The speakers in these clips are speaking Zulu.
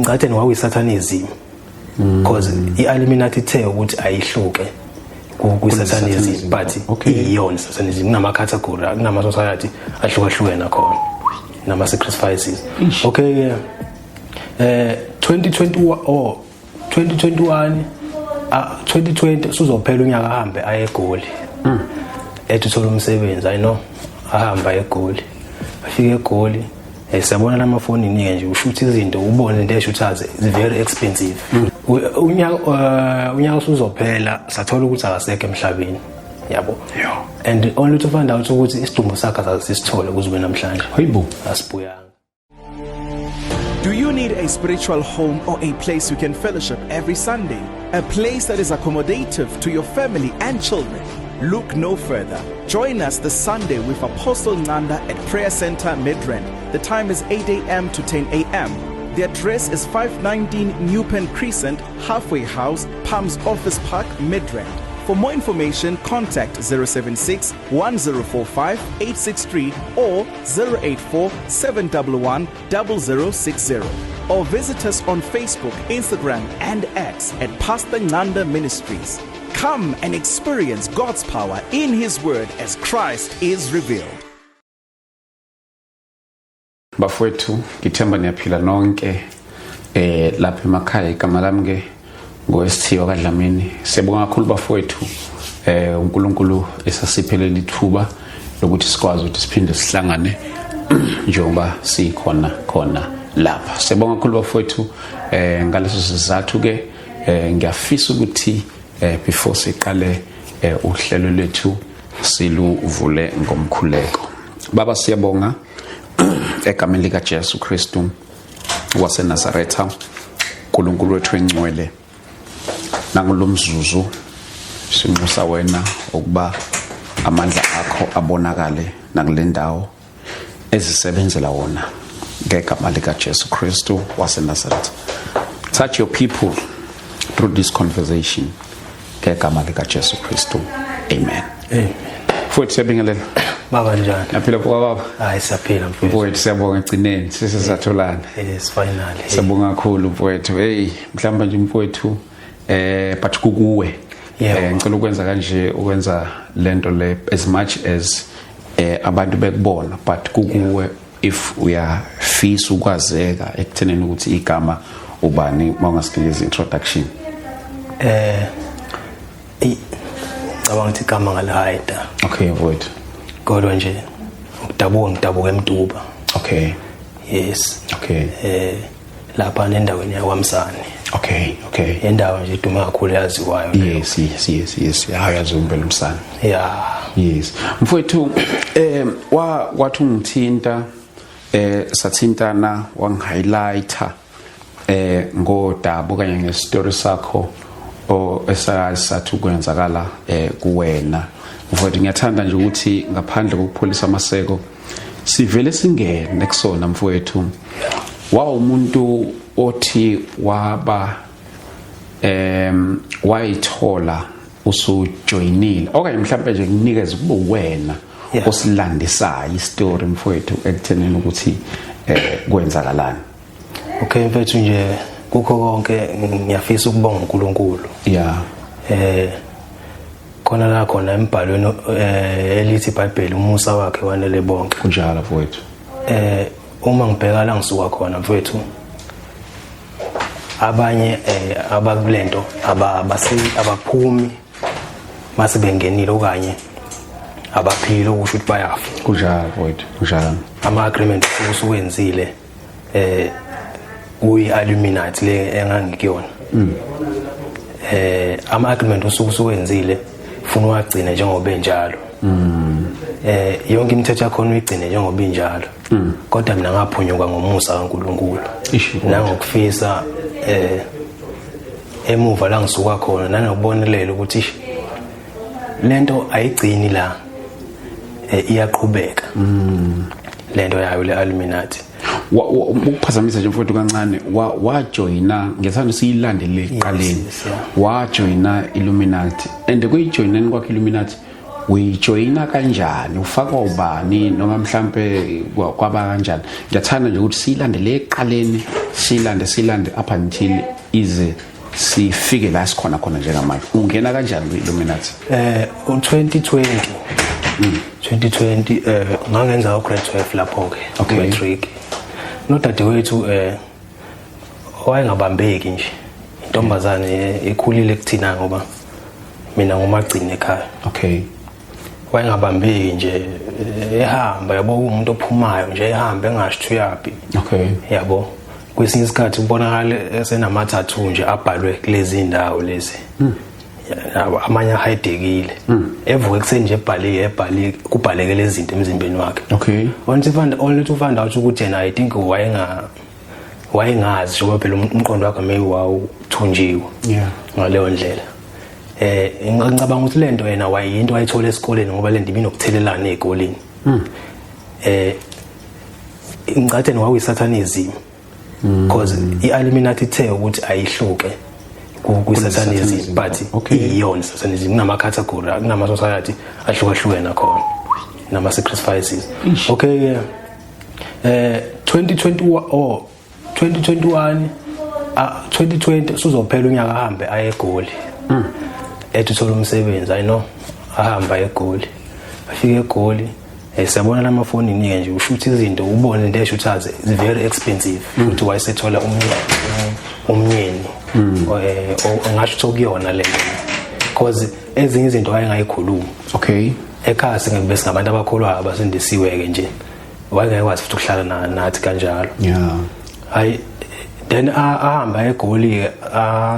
Ngicathe kwakuyi-satanism because i-Illuminati ithe ukuthi ayihluke kwi-satanism, but iyona satanism. Kunama-category, kunama-society ahlukahlukene akhona nama-sacrifices. Okay ke, 2021 oh 2021, 2020 suzophela unyaka, ahambe aye eGoli, ethi uthola umsebenzi. I know, ahamba eGoli, afike eGoli, siyabona lamafonini ke nje, ushutha izinto, ubone into eshuthaze is very expensive. Unyaka usuzophela, sathola ukuthi akasekho emhlabeni, yabo. And only to find out ukuthi isidumbu sakhe asisithole kuze kube namhlanje. Hayibo. Asibuyanga. Do you need a spiritual home or a place you can fellowship every Sunday? A place that is accommodative to your family and children? Look no further. Join us this Sunday with Apostle Nanda at Prayer Center Midrand. The time is 8 a.m. to 10 a.m. The address is 519 Newpen Crescent, Halfway House, Palms Office Park, Midrand. For more information, contact 076 1045 863 or 084 711 0060. Or visit us on Facebook, Instagram, and X at Pastor Nanda Ministries. Come and experience God's power in His Word as Christ is revealed. Bafowethu, ngithemba niyaphila nonke lapha emakhaya. Igama lami ke ngoSithiwa kaDlamini. Siyabonga kakhulu, bafowethu, uNkulunkulu esasiphelele ithuba lokuthi sikwazi ukuthi siphinde sihlangane njengoba sikhona khona lapha. Siyabonga kakhulu, bafowethu. Ngaleso sizathu ke, ngiyafisa ukuthi before siqale uhlelo lethu, siluvule ngomkhuleko. Baba, siyabonga egameni lika Jesu Kristu waseNazaretha. uNkulunkulu wethu engcwele, nangulomzuzu sinxusa wena ukuba amandla akho abonakale nakule ndawo ezisebenzela wona, ngegama lika Jesu Kristu waseNazaretha. Touch your people through this conversation, ngegama lika Jesu Kristu, amen. Amen. Futhi siyabingelela. Baba, njani? Naphila baba? Hayi, siyaphila, mfowethu. Mfowethu, siyabonga, egcineni sesesatholana. Yes, finally. Siyabonga kakhulu, mfowethu. Hey, mhlawumbe nje, mfowethu, but kukuwe. Ngicela ukwenza kanje, ukwenza lento le, as much as abantu bekubona, but kukuwe if uyafisa ukwazeka ekutheneni ukuthi igama ubani, mawungasinikeza introduction. Ngicabanga ukuthi igama ngalihayida. Okay, mfowethu. Kodwa nje ukudabuka, ngidabuka eMtuba. Yes. Lapha nendaweni yakwaMsane. Indawo nje iduma kakhulu, yaziwayo leyo. Yes, hayi, yazi impela uMsane. Yes, mfowethu, wa wathi ungithinta, sathintana, wangihighlighter ngodaba okanye ngestory sakho o esathi ukwenzakala kuwena. Mfowethu, ngiyathanda nje ukuthi ngaphandle kokupholisa amaseko, sivele singene kusona. Mfowethu, wa umuntu othi waba wayithola usujoyinile, okanye mhlawumbe nje kunikeze kube wena osilandisayo istory, mfowethu, ekuthenini ukuthi kwenzakalani. Okay, mfethu, nje kukho konke ngiyafisa ukubonga uNkulunkulu. Khona la khona embhalweni elithi iBhayibheli, umusa wakhe wanele bonke. Kunjalo, mfowethu. Uma ngibheka la ngisuka khona, mfethu, abanye abakulento abaphumi mase bengenile, okanye abaphili, okusho ukuthi bayafa. Kunjalo, mfowethu, kunjalo. Ama agreement usuwenzile kuyi Illuminati le engangikuyona, ama agreement usuke usuwenzile, ufuna uwagcine njengoba enjalo, yonke imithetho yakhona uyigcine njengoba injalo. Kodwa mina ngaphunyuka ngomusa kaNkulunkulu nangokufisa emuva la ngisuka khona, nanokubonelela ukuthi ish, lento ayigcini la, iyaqhubeka lento yayo le Illuminati. Ukuphazamisa nje, mfowethu, kancane, wajoyina, ngiyathanda siyilandele ekuqaleni. Yes, yeah. Wajoyina Illuminati, and kuyijoyineni kwakhe Illuminati Uyijoyina kanjani, ufakwa ubani, noma mhlambe kwaba kanjani? Ngiyathanda nje ukuthi siyilandele eqaleni, silande up until ize sifike la sikhona khona njengamanje. Ungena kanjani kwi-Illuminati? U2020 2020 ngangenza u-grade 12 lapho ke, matric. Nodadewethu wayengabambeki nje, intombazane ekhulile kuthina ngoba mina ngumagcini ekhaya. Wayengabambeki nje, ehamba, yabo, umuntu ophumayo nje, ehamba engasho uyaphi. Yabo, kwesinye isikhathi kubonakala esenama-tattoo nje abhalwe kulezi ndawo lezi. Yabo, amanye ahayidekile, evuka ekuseni nje ebhaliwe, ebhaliwe, kubhaleke lezi zinto emzimbeni wakhe. Only to find out ukuthi yena, I think, wayengazi njengoba phela umqondo wakhe maybe wawuthunjiwe ngaleyo ndlela. Ngicabanga ukuthi lento yena wayinto wayithola esikoleni, ngoba lento ibinokuthelelana ezikoleni. Ngicathe kwakuyi-satanism, because i-Illuminati ithe ukuthi ayihluke kwi-satanism, but iyona satanism. Kunama-category, kunama-society ahlukahlukene khona, nama-sacrifices. Okay, yeah. 2021, oh, 2021, 2020 suzophela unyaka, ahambe aye eGoli, ethi uthola umsebenzi. I know, ahamba aye eGoli, afike eGoli, siyabona lamafonini ke nje, ushutha izinto, ubone into eshuthaze is very expensive, futhi wayesethola umnyeni ongasho ukuthi okuyona le nto, because ezinye izinto wayengayikhuluma. Ekhaya singebe singabantu abakholwayo, abasindisiwe ke nje, wayengekwazi futhi ukuhlala nathi kanjalo. Hayi, then ahamba eGoli ke,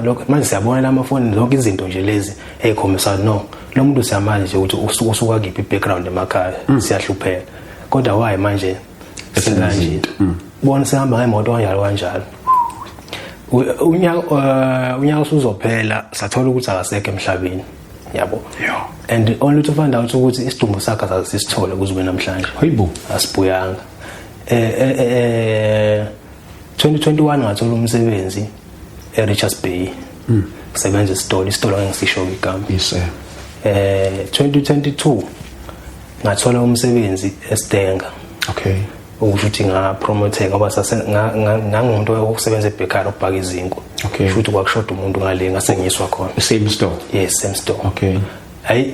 lokho manje siyabona lamafoni, zonke izinto nje lezi ezikhombisa, no, lo muntu siyamazi nje ukuthi usuka kiphi, background emakhaya siyahlupheka, kodwa why manje Esenza kanje? Izinto. Bona sihamba ngemoto kanjalo kanjalo. Unyaka usuzophela, sathola ukuthi akasekho emhlabeni, yabo. And only to find out ukuthi isidumbu sakhe asisithole kuze kube namhlanje. Hayibo. Asibuyanga. 2021 ngathola umsebenzi eRichards Bay, kusebenza isitolo, isitolo engisisho igama. Yes sir. 2022 ngathola umsebenzi eStanger. Ukusho ukuthi nga-promote, ngoba sase ngangumuntu osebenza ebakery, ukubhaka izinkwa. Futhi kwakushoda umuntu ngale, ngase ngiyiswa khona. Same store? Yes, same store. Hayi,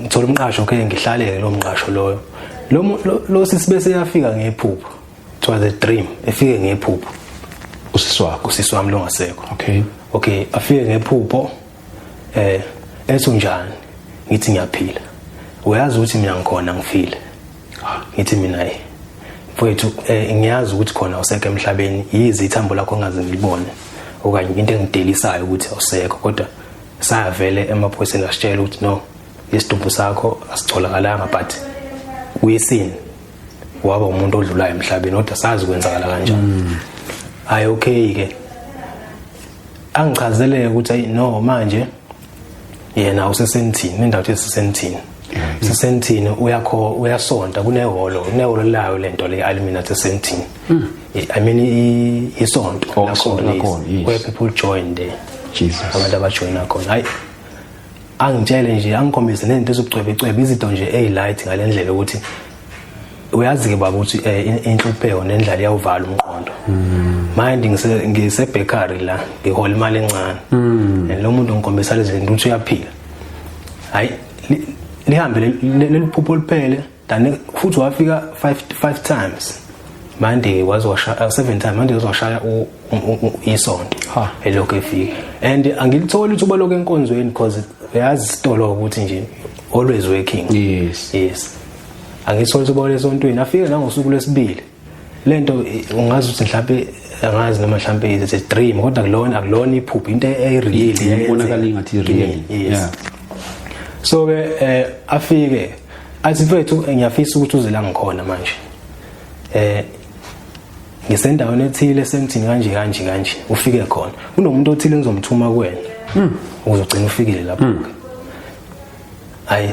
ngithola umqasho, okay, ngihlalele lo mqasho loyo. Lo sisi bese yafika ngephupho. It was a dream, efike ngephupho. Usisi wakho? Usisi wami lo ngasekho. Okay, afike ngephupho, ethi, "Unjani?" Ngithi, "Ngiyaphila." "Uyazi ukuthi mina ngikhona, ngifile?" Ngithi mina, "Hey mfowethu, ngiyazi ukuthi khona usekho emhlabeni, yize ithambo lakho ngaze ngilibone, okanye into engidelisayo ukuthi awusekho, kodwa sayavele emaphoyiseni, asitshela ukuthi no, isidumbu sakho asitholakalanga, but uyisini waba umuntu odlulayo emhlabeni, kodwa sazi kwenzakala kanjani." Hayi, okay ke, angichazeleke ukuthi ayi no, manje yena useSandton, indawo ethi seSandton, seSandton, uyakho uyasonta, kunehholo layo lento le Illuminati eSandton, I mean isonto Oh, isonto lakhona, yes, lakhona, yes. where people join there. Jesus. Abantu abajoyina khona. Hayi, angitshele nje, angikhombise nezinto ezobucwebecwebe, izinto nje eyi-light ngale ndlela ukuthi uyazi-ke baba ukuthi inhlupheko nendlala iyawuvala umqondo. Manje ngise-bakery la, ngihola imali encane, and lo muntu ngikhombisa lezi zinto ukuthi uyaphila. Hayi, lihambe leli phupho liphele, then futhi wafika five times manje, waze washaya seven times manje, waze washaya isonto. Ha. Elokhu efika, and angilitholi ithuba lokhu enkonzweni, because uyazi isitolo ukuthi nje always working. Yes, angitholi ithuba lesontweni. Afike nangosuku lwesibili lento, ungazi ukuthi mhlawumbe, angazi noma mhlawumbe it's a dream, kodwa kulona akulona iphupho, into eyi-real. Ibonakala ingathi real. Yes. So ke afike athi, "Mfethu, ngiyafisa ukuthi uze la ngikhona manje, ngisendaweni ethile eSandton, kanje kanje kanje, ufike khona, kunomuntu othile engizomthuma kuwena uzogcina ufikile lapho." Hayi,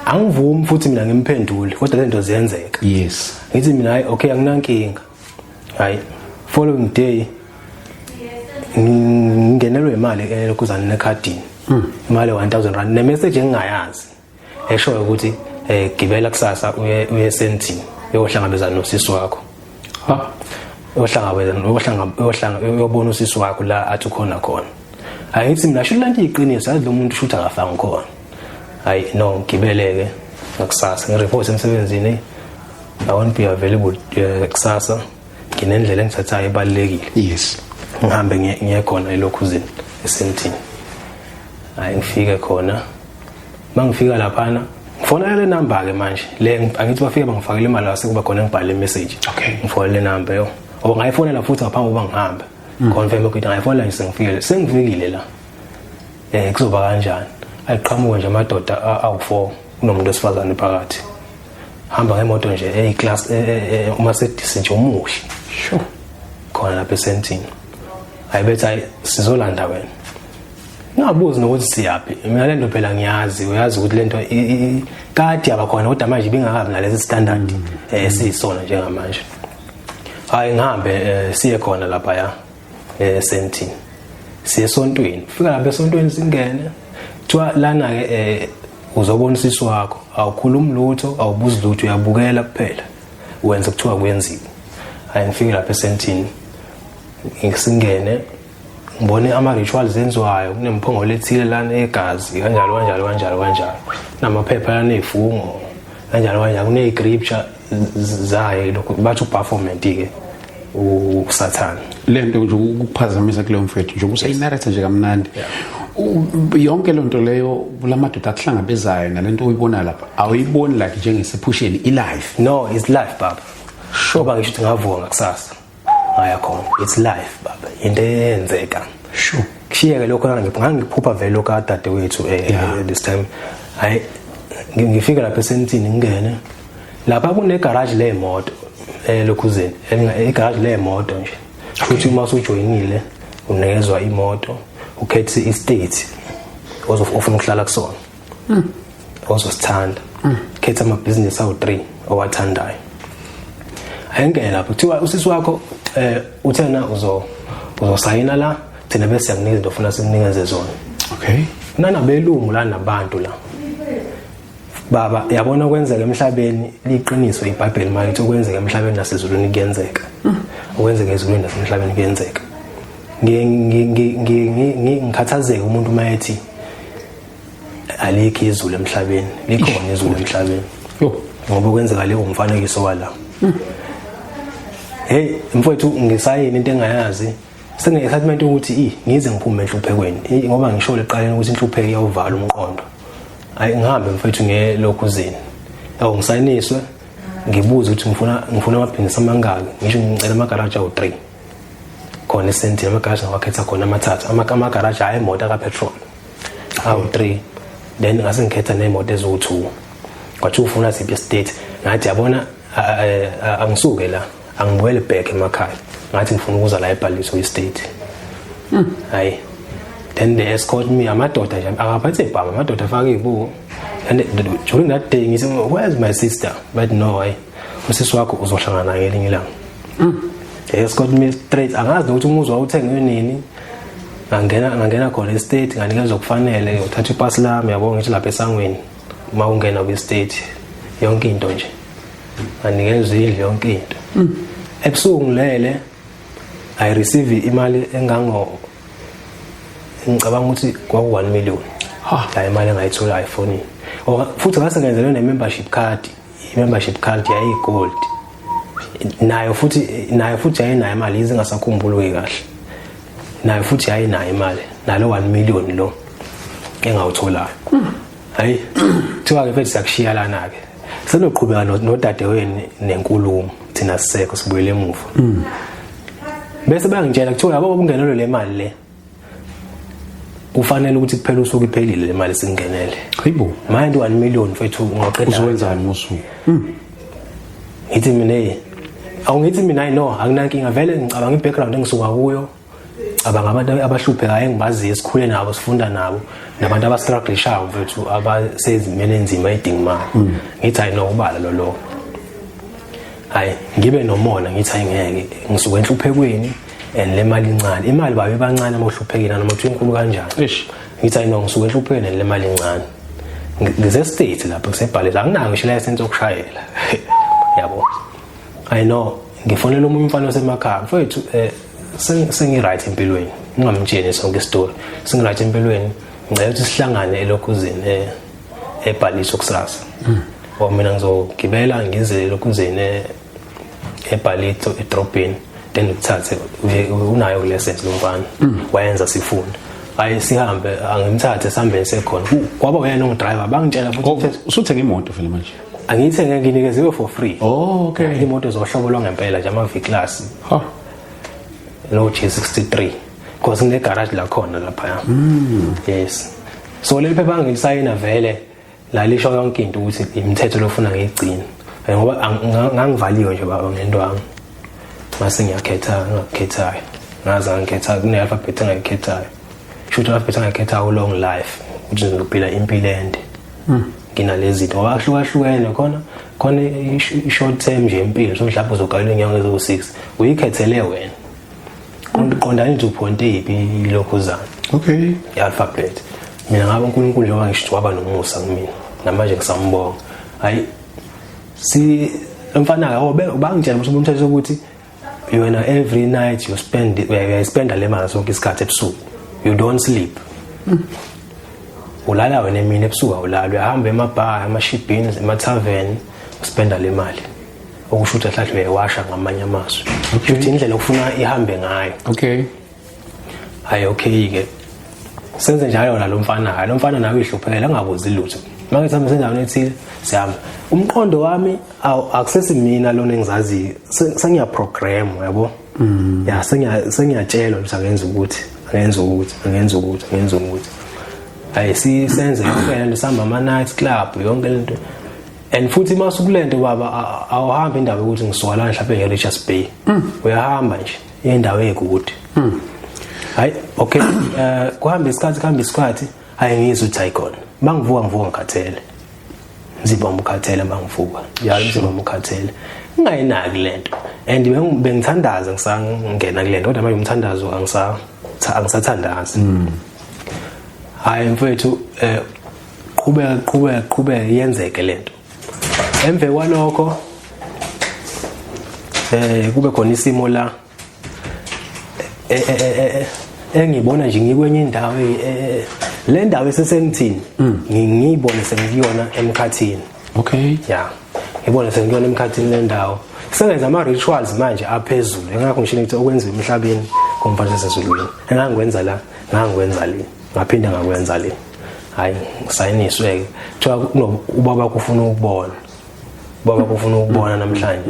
angivumi futhi mina ngimphendule, kodwa lento ziyenzeka. Ngithi mina, "Hayi, okay, anginankinga." Hayi, following day ngingenelwe imali elokhuzana nekhadini. Imali 1000 rand ne message engingayazi eshoyo ukuthi gibela kusasa uye esentini uyohlangabezana nosisi wakho. Ha, uyohlangabezana uyobona usisi wakho la athi ukhona khona. Hayi, ngithi mina sho lento iqiniso, yazi lo muntu shutha akafanga khona. Hayi no, ngibeleke ngakusasa ngireport emsebenzini, I won't be available kusasa, nginendlela engithathayo ebalulekile. Yes. Ngihambe ngiye khona elokhuzini esentini. Hayi, ngifike khona, mangifika laphana ngifona le number ke manje le, angithi bafike bangifakele imali lase kuba khona ngibhale message. Okay. Ngifona le number yo, or ngayifonela futhi ngaphambi kokuba ngihambe, confirm ukuthi ngayifonela nje sengifikile la, kuzoba kanjani. Ayiqhamuka nje amadoda awu4 kunomuntu wesifazane phakathi, hamba ngemoto nje eyi class, uMercedes nje omuhle. Sure. Khona lapha esentini, ayibethi hayi sizolanda wena, ngabuzi nokuthi siyaphi. Mina lento phela ngiyazi, uyazi ukuthi lento kade yabakhona, kodwa manje ibingakabi nalesi standard esiyisona njengamanje. Hayi, ngihambe siye khona lapha ya esentini, siye esontweni. Fika lapha esontweni singene, kuthiwa lana ke uzobona usisi wakho, awukhulumi lutho, awubuzi lutho, uyabukela kuphela, wenza kuthiwa kuyenziwa. Hayi, ngifike lapha esentini ngisingene, ngibone ama rituals enziwayo, kunemphongolo ethile lana egazi, kanjalo kanjalo kanjalo kanjalo, namaphepha lana ezifungo kanjalo kanjalo, kune scripture zayo lokho bathi uBaphomet ke, uSathane. Lento nje ukuphazamisa kuleyo mfethu, nje usayinarrate nje kamnandi yonke lonto leyo kulamadoda akuhlangabezayo, nalento oyibona lapha awuyiboni like njengesephusheni, i-life? No, it's life baba. Sure, ngisho ukuthi ngavuka ngakusasa ngaya khona, it's life baba, into eyenzeka. Sure. Kushiyeke lokho ngangiphupha vele lokho kadadewethu this time. Hayi, ngifika lapha esentini, ngingene lapha kune garage lemoto elokhuzeni, igarage lemoto nje, futhi uma usujoyinile unikezwa imoto, ukhethe i-state ofuna ukuhlala kusona, ozosithanda, khetha amabhizinisi awu-3 owathandayo. Ayengene lapho, kuthiwa usisi wakho uthena uzosayina la, thina bese siyakunika izinto ofuna sikunikeze zona. Okay. Nanabelungu la nabantu la baba, yabona kwenzeka emhlabeni, liqiniso iBhayibheli manje okwenzeka emhlabeni nasezulwini kuyenzeka, okwenzeka ezulwini nasemhlabeni kuyenzeka. Ngikhathazeka umuntu mayethi alikho izulu emhlabeni, likhona izulu emhlabeni. Yo. Ngoba kwenzeka le umfanekiso wala. Hey mfowethu, ngisayini into engayazi, sengine excitement ukuthi ngize ngiphume enhluphekweni, ngoba ngisho leqaleni ukuthi inhlupheko iyawuvala umqondo. Hayi, ngihambe mfowethu ngelokhuzini, awu ngisayiniswe, ngibuze ukuthi ngifuna amabhizinisi amangaki, ngisho ngicela amagaraji awu-3 khona esentini, amagaraji ngawakhetha khona amathathu, amagaraji ayi imoto aka-petrol awu-3, then ngase ngikhetha ney'moto eziwu-2. Kwathiwa ufuna siphi state? Ngathi yabona angisuke la, angibuyele back emakhaya, ngathi ngifuna ukuza la eBhaliso estate. Hayi, then they escort me, amadoda nje akaphathe ibhamu, amadoda afake izibuko. And during that day ngithi, "Where is my sister?" But no, hayi, usisi wakho uzohlangana naye ngelinye ilanga. They escort me straight, angazi nokuthi umuzi wawuthengwe nini. Ngangena khona estate, nganikezwa okufanele, uthatha ipasi lami, yabo, ngithi lapha esangweni uma ungena kwi-state, yonke into nje, nganikezwa indlu, yonke into. Ebusuku ngilele, I receive imali engango, ngicabanga ukuthi kwaku 1 million. Ha. La imali engayithola efonini. Futhi ngase ngenzelwe ne-membership card, i-membership card yayi-gold nayo futhi yayinayo imali, yize ngasakhumbuli kahle, nayo futhi yayinayo imali nalo 1 million lo engawutholayo. Hayi, kuthiwa ke mfethu siyakushiya lana ke, senoqhubeka nodadewenu nenkulumo, thina sisekho, sibuyele emuva. Bese bayangitshela, kuthiwa yabo ubungenelwe le mali le, kufanele ukuthi kuphela usuku iphelile le mali singenele. Hayibo. Manje 1 million mfethu ungaqeda Uzowenzani ngosuku? Ngithi mina hey, awungithi mina I know akunankinga vele, ngicabanga i-background engisuka kuyo, cabanga abantu abahluphekayo engibaziyo, esikhule nabo, sifunda nabo, nabantu abastrugglishayo mfethu, abasezimeni enzima, edinga imali. Ngithi hayi no, ubala lo hayi, ngibe nomona, ngithi hayi ngeke, ngisuka enhluphekweni and le mali incane, imali babe bancane uma uhluphekile noma uthi inkulu kanjani. Eish. Ngithi ayino, ngisuke enhluphekweni le mali incane, ngize state lapho kusebhalisa, anginayo ngisho license yokushayela, yabo. I know ngifonela omunye umfana osemakhaya, mfowethu, sengi right empilweni, ngingamtsheni sonke isitori, sengi right empilweni, ngicela ukuthi sihlangane elokhuzini eBhaliso kusasa, or mina ngizogibela ngize elokhuzini eBhalito edrobheni, then ngikuthathe. Unayo license lo mfana, wayenza sifunda. Hayi, sihambe, angimthathe, sihambeni sekhona, kwaba uyena ongidriver, bangitshela futhi. Usuthenga imoto vele manje? Angiyithenge, nginikeziwe for free. Oh, okay. Imoto zohlobo lwangempela nje, ama V class. Ha. No G63, because ngine garage la khona lapha. Yes, so leli phepha ngilisayina vele la lisho yonke into ukuthi imithetho lofuna ngiyigcine, ngoba ngangivaliwe nje baba ngentwangu. Mase ngiyakhetha ngakukhethayo, ngaze ngikhetha kune alphabet engayikhethayo, shuthi alphabet engayikhethayo long life, ukuthi ngizophila impilo ende nginalezi zinto, ngoba ahlukahlukene. Khona khona i-short term nje impilo, so mhlawumbe uzogalelwa inyanga eziwu-6, uyikhethele wena, qondani nje uphonte yiphi ilokhuzana i-alphabet. Mina ngabe uNkulunkulu, njengoba ngisho, waba nomusa kumina, namanje ngisambonga. Hayi, si lo mfana ke bangitshela ukuthi umthetho ukuthi wena every night you spend, uyayispenda le mali sonke isikhathi ebusuku, you don't sleep, ulala wena emini, ebusuku awulali, uyahamba emabha, emashibhini, emathaveni, uspenda le mali, okusho ukuthi ahlahle uyayiwasha ngamanye amazwi, ukuthi indlela okufuna ihambe ngayo. Hayi, okay ke, senze njalo nalo mfana. Hayi, lo mfana nawe ihluphekela, angabuzi lutho. Manje sihamba sendaweni ethile, sihamba, umqondo wami akusesimina lona engizaziyo, sengiyaprogram, yabo, ya, sengiyatshelwa ukuthi angenza ukuthi, angenza ukuthi, angenza ukuthi, angenza ukuthi. Hayi, senze yonke lento, sihamba ama night club, yonke lento. And futhi masukulento baba, awuhambi indaba yokuthi ngisuka la mhlawumbe nge-Richards Bay, uyahamba nje indawo ekude. Hayi, okay, kuhamba isikhathi, kuhamba isikhathi, hayi, ngizwe ukuthi ayikhona, mangivuka ngivuka ngikhathele, umzimba wami ukhathele, mangivuka njalo umzimba wami ukhathele, ngingayinaki lento. And bengithandaza ngisangena kulento, kodwa manje umthandazo angisathandazi. Hayi mfethu, qhubeka, qhubeka, qhubeka, yenzeke lento. Emva kwalokho kube khona isimo la engibona nje ngikwenye indawo, le ndawo esesengithini, ngiyibone sengiyona emkhathini. Ya, ngibone sengiyona emkhathini le ndawo, sengenza ama rituals manje aphezulu, engakho ngisho ngithi okwenziwa emhlabeni komfana sezulwini, engangikwenza la ngangikwenza le, ngaphinde ngakwenza le. Hayi, ngisayiniswe ke, kuthiwa ubaba kufuna ukubona, ubaba kufuna ukubona namhlanje,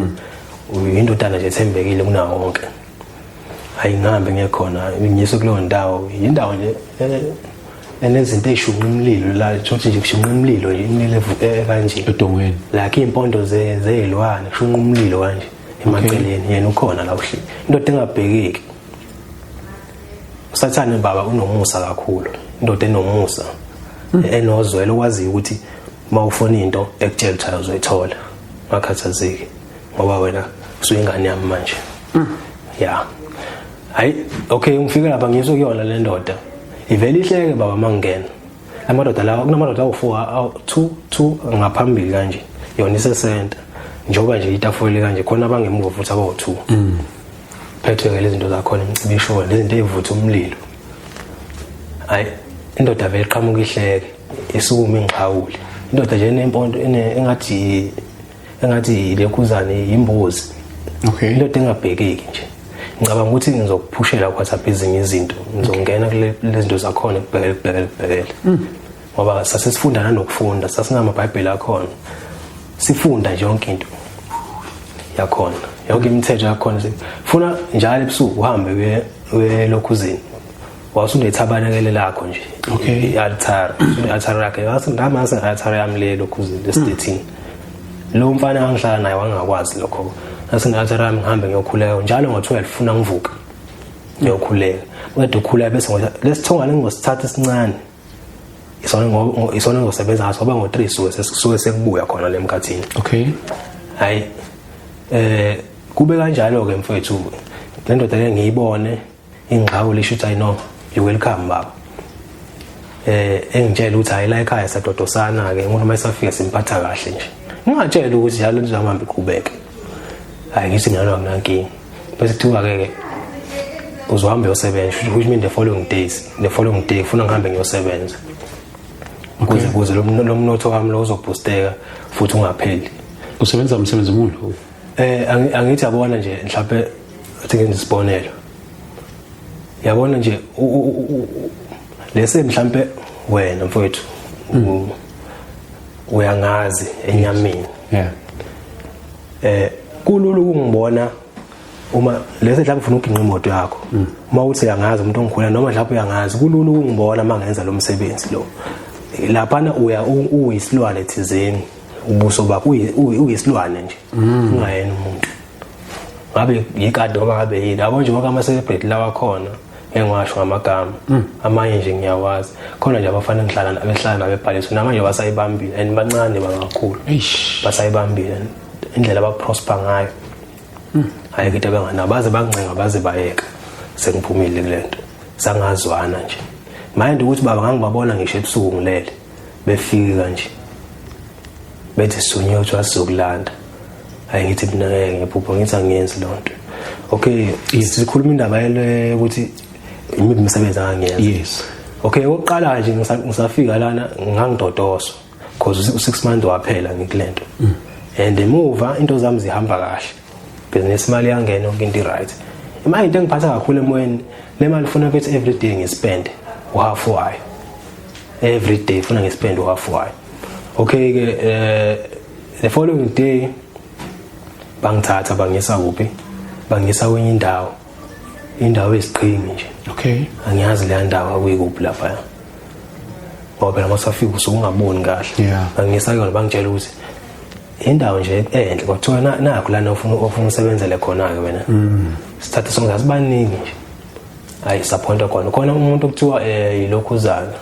uyindodana nje ethembekile kunawo wonke. Hayi, ngihambe ngiyekhona, ngiyiswe kuleyo ndawo, indawo nje enezinto ey'shunqa umlilo la, ukuthi nje kushunqa umlilo nje, imililo kanje. Edongweni? Like iy'mpondo zey'lwane, kushunqa umlilo kanje emaceleni. Yena ukhona la, uhleli, indoda engabhekeki. Usathane baba unomusa kakhulu, indoda enomusa, enozwelo, okwaziyo ukuthi uma ufuna into ekutshela ukuthi uzoyithola, ungakhathazeki ngoba wena usuyingane yami manje. Ya, hayi, okay, ngifike lapha, ngizwe kuyona le ndoda, ivele ihleke baba mangena. Amadoda lawa, kunamadoda awu-4, 2 2 ngaphambili kanje, yona isesenta njengoba nje itafula kanje, khona abangemuva futhi abawu-2, phethwe ke lezi zinto zakhona, imicibisho, lezinto ey'vutha umlilo. Hayi, indoda vele iqhamuka ihleke, isukume ingixhawule, indoda nje enempondo engathi lekhuzane imbuzi. Indoda engabhekeki nje. Ngicabanga ukuthi ngizokuphushela ku-WhatsApp ezinye izinto, ngizongena kule lezi zinto zakhona, kubhekele, kubhekele, kubhekele, ngoba sasesifunda nanokufunda, sasinamabhayibheli akhona, sifunda nje yonke into yakhona, yonke imithetho yakhona. Funa njalo ebusuku uhambe uye elokhuzini, wawusunethabanekele lakho nje. I-altar, i-altar yakhe, ngase i-altar yami le lokhuzini lesitethini. Lo mfana angihlala naye wangakwazi lokho, ngase ne-altar yami, ngihambe ngiyokhuleka njalo ngo-12, funa ngivuka ngiyokhuleka, qeda ukukhuleka bese lesithongane ngingosithatha esincane, isona ngizosebenza ngaso, ngoba ngo-3 suke sekubuya khona le mkhathini. Hayi, kube kanjalo ke mfowethu, le ndoda le ngiyibone ingxawule, isho ukuthi, "I know you welcome baba." Engitshela ukuthi hayi la ekhaya sadodosana ke umuntu mayesafika simphatha kahle nje. Ngingatshela ukuthi njalo nizamhambe iqhubeke. Hayi ngithi mina anginankinga. Bese kuthiwa ke uzohamba uyosebenza, which mean the following day kufuna ngihambe ngiyosebenza. Ukuze lo mnotho wami lo uzoboosteka futhi ungapheli. Usebenza umsebenzi omuhle? Angithi yabona nje mhlawumbe athi ngenze isibonelo. Yabona nje lese mhlawumbe wena mfowethu uyangazi enyameni. Yeah. Kulula ukungibona uma lese mhlawumbe ufuna uginqa imoto yakho. Uma uthi uyangazi umuntu ongikhula noma mhlawumbe uyangazi kulula ukungibona mangenza lo msebenzi lo. Laphana uya uyisilwane thizeni ubuso bakho uyisilwane nje. Ungayena umuntu. Ngabe yikade ngoba ngabe yini yabo nje wonke ama celebrity lawa khona engiwasho ngamagama amanye nje ngiyawazi khona nje abafana ngihlala nabehlala nabebhaliswa namanje basayibambile and bancane bangakhulu basayibambile indlela abaprosper ngayo hayi ke benganabo baze bancenga baze bayeka sengiphumile kulento sangazwana nje manje ukuthi baba ngangibabona ngisho ebusuku ngilele befika nje bethi sunye uthi wasizokulanda. Hayi ngithi mina ngeke ngiphupha ngithi angiyenzi lonto. Okay, sikhuluma indaba yele ukuthi imiphi imisebenzi angiyenza. Yes. Okay, oqala nje ngisafika lana ngangidodoswa because u6 months waphela ngikulento. And emuva into zami zihamba kahle. Business imali yangena yonke into right. Imali into engiphatha kakhulu emoyeni le mali ufuna ukuthi every day ngispend uhalf wayo. Every day ufuna ngispend uhalf wayo. Okay ke the following day bangithatha bangisa kuphi? Bangisa kwenye indawo. Indawo esiqhingi nje. Okay. Angiyazi le ndawo akuyikuphi lapha. Ngoba phela masafika usukungaboni kahle. Bangisa kuyona bangitshela ukuthi indawo nje enhle kwathiwa nakho lana ufuna usebenzele khona ke wena. Sithatha sonke asibaningi nje. Hayi sappointa khona. Khona umuntu okuthiwa yilokhuzana.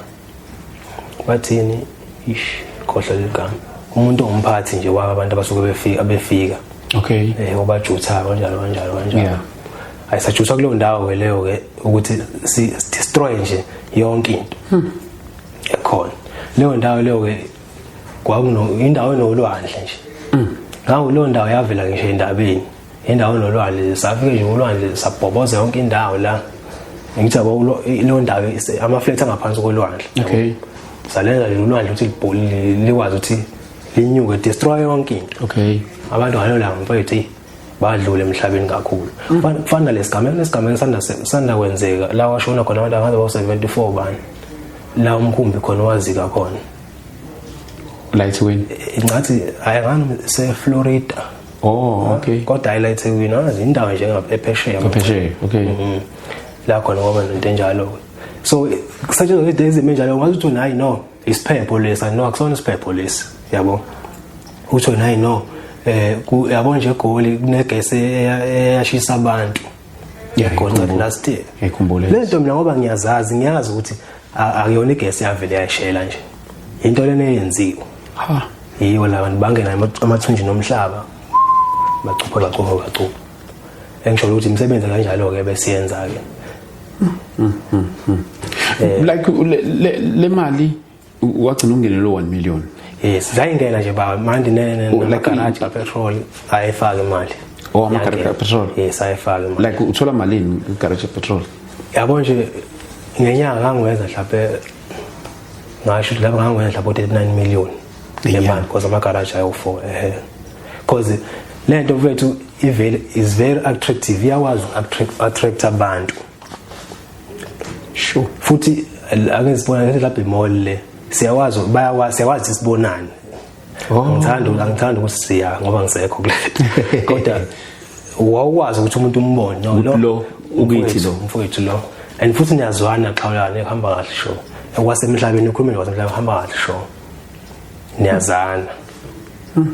Bathini ish khohlwa ligama. Umuntu ongumphathi nje waba abantu abasuke befika. Okay. Obajutha kanjalo kanjalo kanjalo. Ayisajutha kuleyo ndawo ke leyo ke ukuthi si destroy nje yonke into. Ekhona. Leyo ndawo leyo ke kwakuno indawo enolwandle nje. Ngawo leyo ndawo yavela ngisho endabeni. Indawo enolwandle safike nje ulwandle sabhoboza yonke indawo la. Ngithi yabo leyo ndawo ama flat angaphansi kolwandle. Okay. Salenza nje ulwandle ukuthi libholi likwazi ukuthi linyuke destroy yonke into. Okay. Abantu ngalo langa mfethu badlule emhlabeni kakhulu. Kufana lesigameko sanda kwenzeka la washona khona abantu abangabe 74 bani. La umkhumbi khona wazika khona. La eThekwini. Ngathi ayangani se Florida. Oh, okay. Kodwa ayila eThekwini azi indawo nje ephesheya. Ephesheya, okay. La khona ngoba nento enjalo. So kusetshenziswa izinto ezimenjalo ngathi uthi hayi no isiphepho lesi no akusona isiphepho lesi yabo. Uthi hayi no yabo nje egoli kunegesi eyashisa abantu. Yeah, last year. Ngikhumbule. Lento mina ngoba ngiyazazi ngiyazi ukuthi akuyona igesi yavele yashela nje. Into lena eyenziwe. Ha. Yiyo la bantu bangena amathunjini omhlaba. Bacupha. Engisho ukuthi imisebenzi kanjalo ke besiyenza ke. Like le mali wagcina ungenelo 1 million. Yes, zayingena nje baba manje ne garage ka petrol ayifaka imali. Oh, ama garage ka petrol. Yes, ayifaka imali. Like uthola malini ku garage petrol? Yabo nje ngenyanga ngangiwenza mhlawumbe ngasho ukuthi lapha ngangiwenza mhlawumbe 39 million ngemali because ama garage ayo 4 Because lento mfethu ivele is very attractive, iyakwazi attract abantu. Sure. Futhi ake sibona lapha emall le siyakwazi bayakwazi siyakwazi sibonane. Angithanda ukuthi siya ngoba ngisekho kule. Kodwa wawukwazi ukuthi umuntu umbone lo ukithi lo mfowethu lo and futhi niyazwana xhawulana ehamba kahle sure. Okwasemhlabeni ukhulumeni kwasemhlabeni uhamba kahle sure. Niyazana.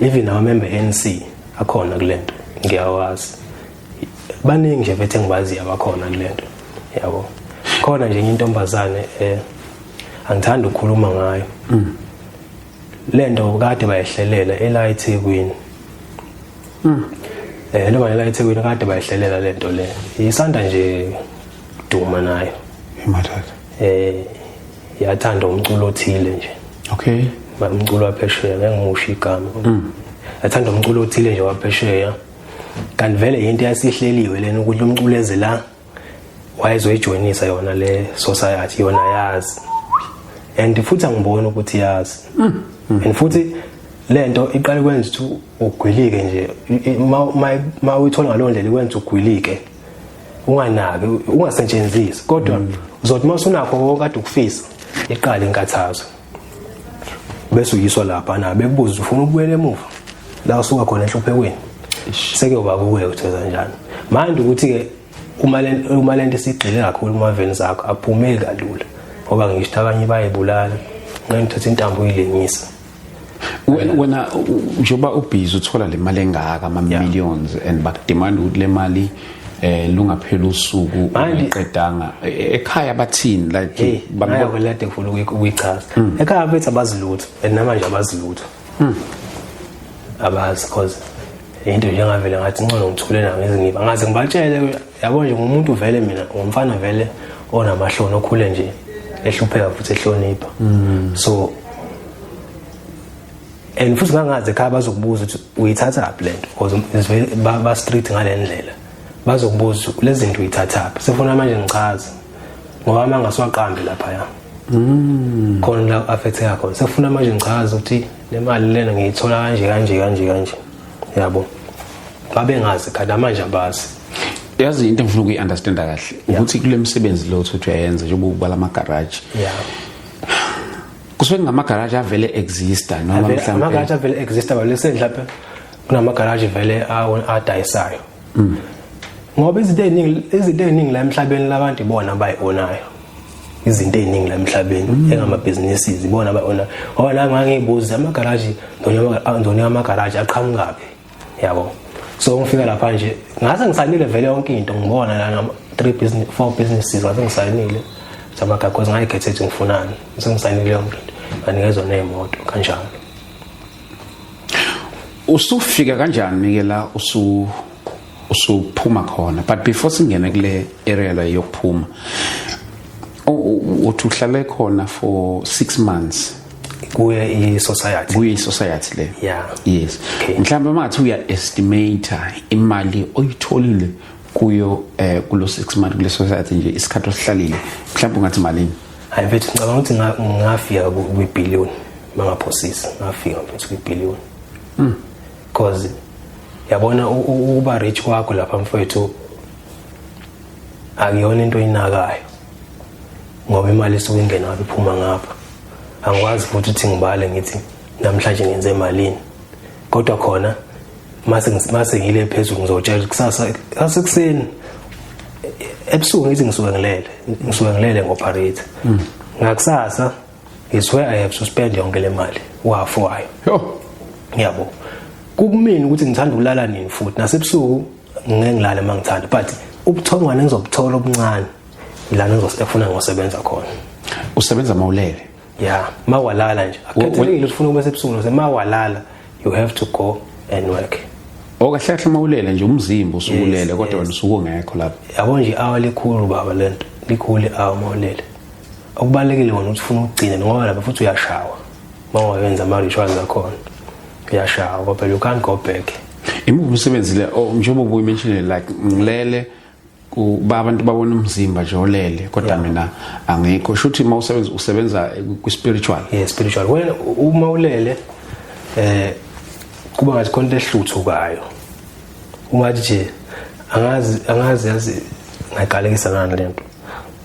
Even ama member ANC akhona kulento ngiyawazi. Baningi nje bethe ngibazi abakhona kulento. Yabo. Khona nje intombazane angithanda ukukhuluma ngayo. Lento kade bayihlelela ela eThekwini. Noma ela eThekwini kade bayihlelela lento le. Isanda nje duma nayo. Imathatha. Yathanda umculo othile nje. Okay. Umculo waphesheya, ngeke ngimusho igama. Yathanda umculo othile nje waphesheya. Kanti vele into yasihleliwe lena ukuthi umculo eze la wayezoyijoyinisa yona le society, yona yazi. And futhi angiboni ukuthi yazi. And futhi lento iqale kwenza ukuthi ugwilike nje, ma uyithola ngaleyo ndlela ikwenza ugwilike, unganaki, ungasetshenzisi, kodwa uzothi uma usunakho konke kade ukufisa iqale inkathazo, bese uyiswa lapha na bekubuza ufuna ukubuyela emuva la usuka khona enhluphekweni, sekuyoba kuwe ukuthi kanjani. Manje ukuthi-ke uma lento isigxile kakhulu kumaveni zakho aphumeli kalula, ngoba ngisho abanye bayibulala ngithatha intambo uyilengisa. Wena njengoba ubhizi uthola le mali engaka, ama millions, and bakudemand ukuthi le mali lungaphela usuku uqedanga, ekhaya bathini? Like bayakwelede kufuna ukuyichaza ekhaya bethu abazilutho, and namanje abazilutho, abazi, cause into nje engavele ngathi ngcono ngithule nami izingiba ngaze ngibatshele. Yabo nje ngumuntu vele mina ngumfana vele onamahloni, okhule nje ehlupheka futhi ehlonipha. So and futhi ngangazi ekhaya bazokubuza ukuthi uyithathaphi lento, because ba strict ngale ndlela, bazokubuza lezi zinto uyithathaphi. Sefuna manje ngichaze ngoba uma ngasiwaqambi lapha khona la affecteka khona, sefuna manje ngichaze ukuthi le mali lena ngiyithola kanje kanje kanje kanje, yabo. Babengazi khona, manje abazi. Yazi into engifuna ukuyi-understanda kahle ukuthi kule msebenzi lo uthi uyayenza, njengoba ubala amagaraji, kusuke kungamagaraji avele exista noma mhlawumbe amagaraji avele exista balese mhlawumbe kunamagaraji vele adayisayo, ngoba izinto eziningi la emhlabeni labantu ibona abayi-onayo, izinto eziningi la emhlabeni engamabhizinisi ibona abayi-onayo. Ngoba nami ngangiyibuza amagaraji ndonika amagaraji aqhamukaphi, yabo. So ngifika lapha nje ngase ngisayinile vele yonke into, ngibona lana 3 business 4 businesses ngase ngisayinile zamagagos, ngayikhethe ukuthi ngifunani, sengisayinile yonke into, nganikezwa ney'moto kanjalo. Usufika kanjani ke la usuphuma khona? But before singene kule area la yokuphuma, uthi uhlale khona for 6 months kuye i-society? Kuye i-society le. Yeah. Yes. Okay. Mhlawumbe uma ngathi uya estimate imali oyitholile kuyo kulo 6 months kule society nje, isikhathi osihlalile, mhlawumbe ungathi malini? Hayi mfethu, ngicabanga ukuthi ngafika kwi-billion, mangaphosisi ngafika mfethu kwi-billion, because yabona ukuba rich kwakho lapha mfethu akuyona into oyinakayo, ngoba imali isuke ingena ngapha iphuma ngapha. Angikwazi futhi ukuthi ngibale ngithi namhlanje ngenze malini, kodwa khona mase ngile phezulu ngizotshela kusasa ekuseni, ebusuku ngithi ngisuke ngilele ngo-operate ngakusasa is where I have to spend yonke le mali uhafu wayo. Yabo, kukumina ukuthi ngithanda ukulala nini, futhi nasebusuku ngeke ngilale uma ngithanda, but ubuthongwana engizobuthola obuncane ilana engizofuna ngosebenza khona. Usebenza mawulele? Yeah, mawalala nje, akukhethelekile ukuthi ufuna ukuba sebusuku noma mawalala, you have to go and work. Okahle kahle mawulele nje umzimba usukulele, kodwa wena usuke ungekho lapho. Yabo nje i-hour likhulu baba, lento likhulu i-hour mawulele. Okubalulekile wona ukuthi ufuna ukugcina, ngoba lapha futhi uyashawa uma ungayenza ama-rituals akhona, uyashawa ngoba phela you can't go back. Imuphi umsebenzi le njengoba ubuyi-mentionile, like ngilele kuba abantu babona umzimba nje olele, kodwa mina angikho, shuthi uma usebenza usebenza kwi-spiritual? Yeah, spiritual. Wena uma ulele kuba ngathi khona into ehluthukayo, ungathi nje angazi yazi ngayiqalekisa ngani lento,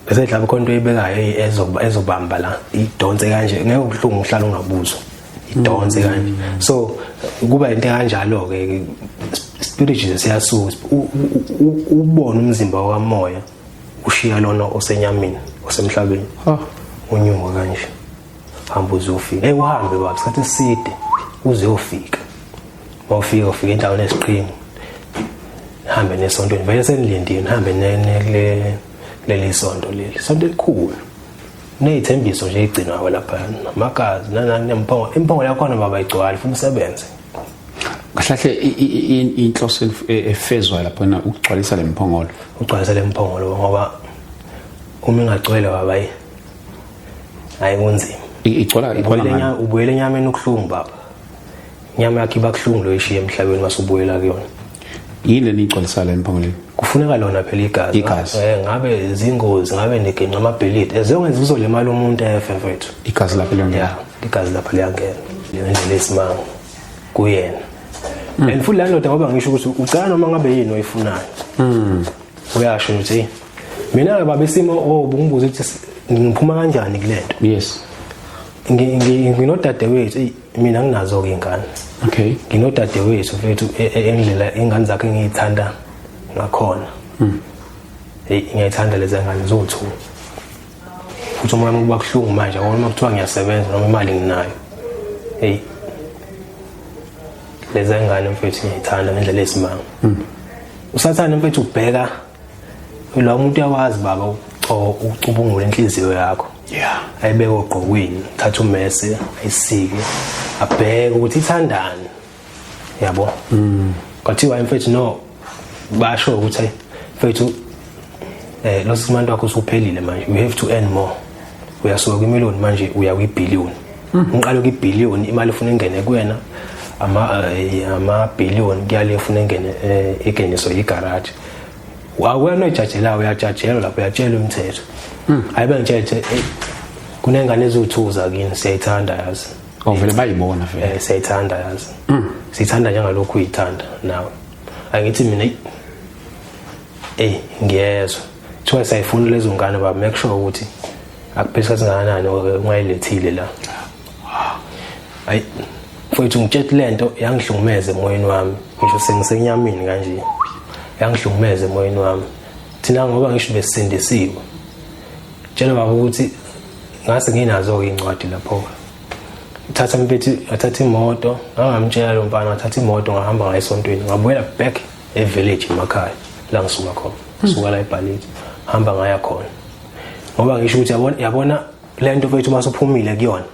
bese mhlawumbe khona into oyibekayo ezobamba la idonse kanje, ngeke ubuhlungu uhlala ungabuzwa, idonse kanje. So kuba into kanjalo ke, spirit nje siyasuka, ubone umzimba wamoya ushiya lona osenyameni osemhlabeni, unyuka kanje, hamba uzofika. Hey, uhambe baba isikhathi eside uze uyofika. Mawufika ufika endaweni esiqhingi, hambe nesontweni vele senilindile, nihambe leli sonto, leli sonto elikhulu ney'thembiso nje ey'gcinwayo lapha, amagazi nanani, nempongo, impongo yakhona baba igcwale, funa usebenze. Kahle kahle inhloso efezwayo laphana ukugcwalisa le mphongolo? Ugcwalisa le mphongolo, ngoba uma ingagcwele baba Hayi, kunzima. Igcwala igcwala. Ubuyele enyameni ukuhlungu baba. Inyama yakhe iba kuhlungu lo ishiye emhlabeni masubuyela kuyona. Yini enigcwalisa la emphongoleni? Kufuneka lona phela igazi. Ngabe zingozi, ngabe nigenqa amabhilidi. Ezongenza uzolimala umuntu efe mfethu. Igazi lapha liyangena. Yeah, igazi lapha liyangena. Indlela esimanga kuyena. And futhi la ndoda ngoba ngisho ukuthi ucela noma ngabe yini oyifunayo. Uyasho ukuthi mina ke baba isimo obungibuza ukuthi ngiphuma kanjani kulento. Yes. Nginodadewethu, mina nginazo ke ingane. Okay. Nginodadewethu mfethu endlela ingane zakhe ngiyithanda ngakhona. Hey, ngiyayithanda lezi ngane zothu. Futhi uma kuba kuhlungu manje ngoba kuthiwa ngiyasebenza noma imali nginayo. Hey. Lezi ngane mfethu ngiyithanda ngendlela esimanga. Usathane mfethu ubheka lo muntu uyawazi baba ucubungula inhliziyo yakho. Yeah. Ayibeke ogqokweni, thatha umese, ayisike, abheke ukuthi ithandani. Yabo? Kwathiwa mfethu no basho ukuthi mfethu lo simantu wakho usuphelile manje. You have to earn more. Uyasuka kwimillion manje uya kwibillion. Uqala kwibillion imali ufuna ingene kuwena ama billion kuyale ufuna ingene igeniswe igarage. Wawena ojajelayo uyajajelwa lapho uyatshelwa umthetho. Hayi bengitshele kunengane ezothuza kini siyayithanda yazi. Ovele bayibona vele. Siyayithanda yazi. Siyithanda njengalokhu uyithanda nawe. Angithi mina ngiyezwa. Thiwa sayifuna lezo ngane baba make sure ukuthi akupheli singakanani ungayilethile la. Hayi mfowethu ngitshela lento yangihlungumeza emoyeni wami ngisho sengisenyameni kanje. Yangihlungumeza emoyeni wami. Thina ngoba ngisho besindisiwe. Tshela baba ukuthi ngase nginazo ke incwadi lapho. Thatha mfethu athatha imoto, ngangamtshela lo mfana athatha imoto ngahamba ngaye esontweni, ngabuyela back e-village emakhaya la ngisuka khona. Suka la eBhalithi, hamba ngaya khona. Ngoba ngisho ukuthi yabona lento mfethu masuphumile kuyona.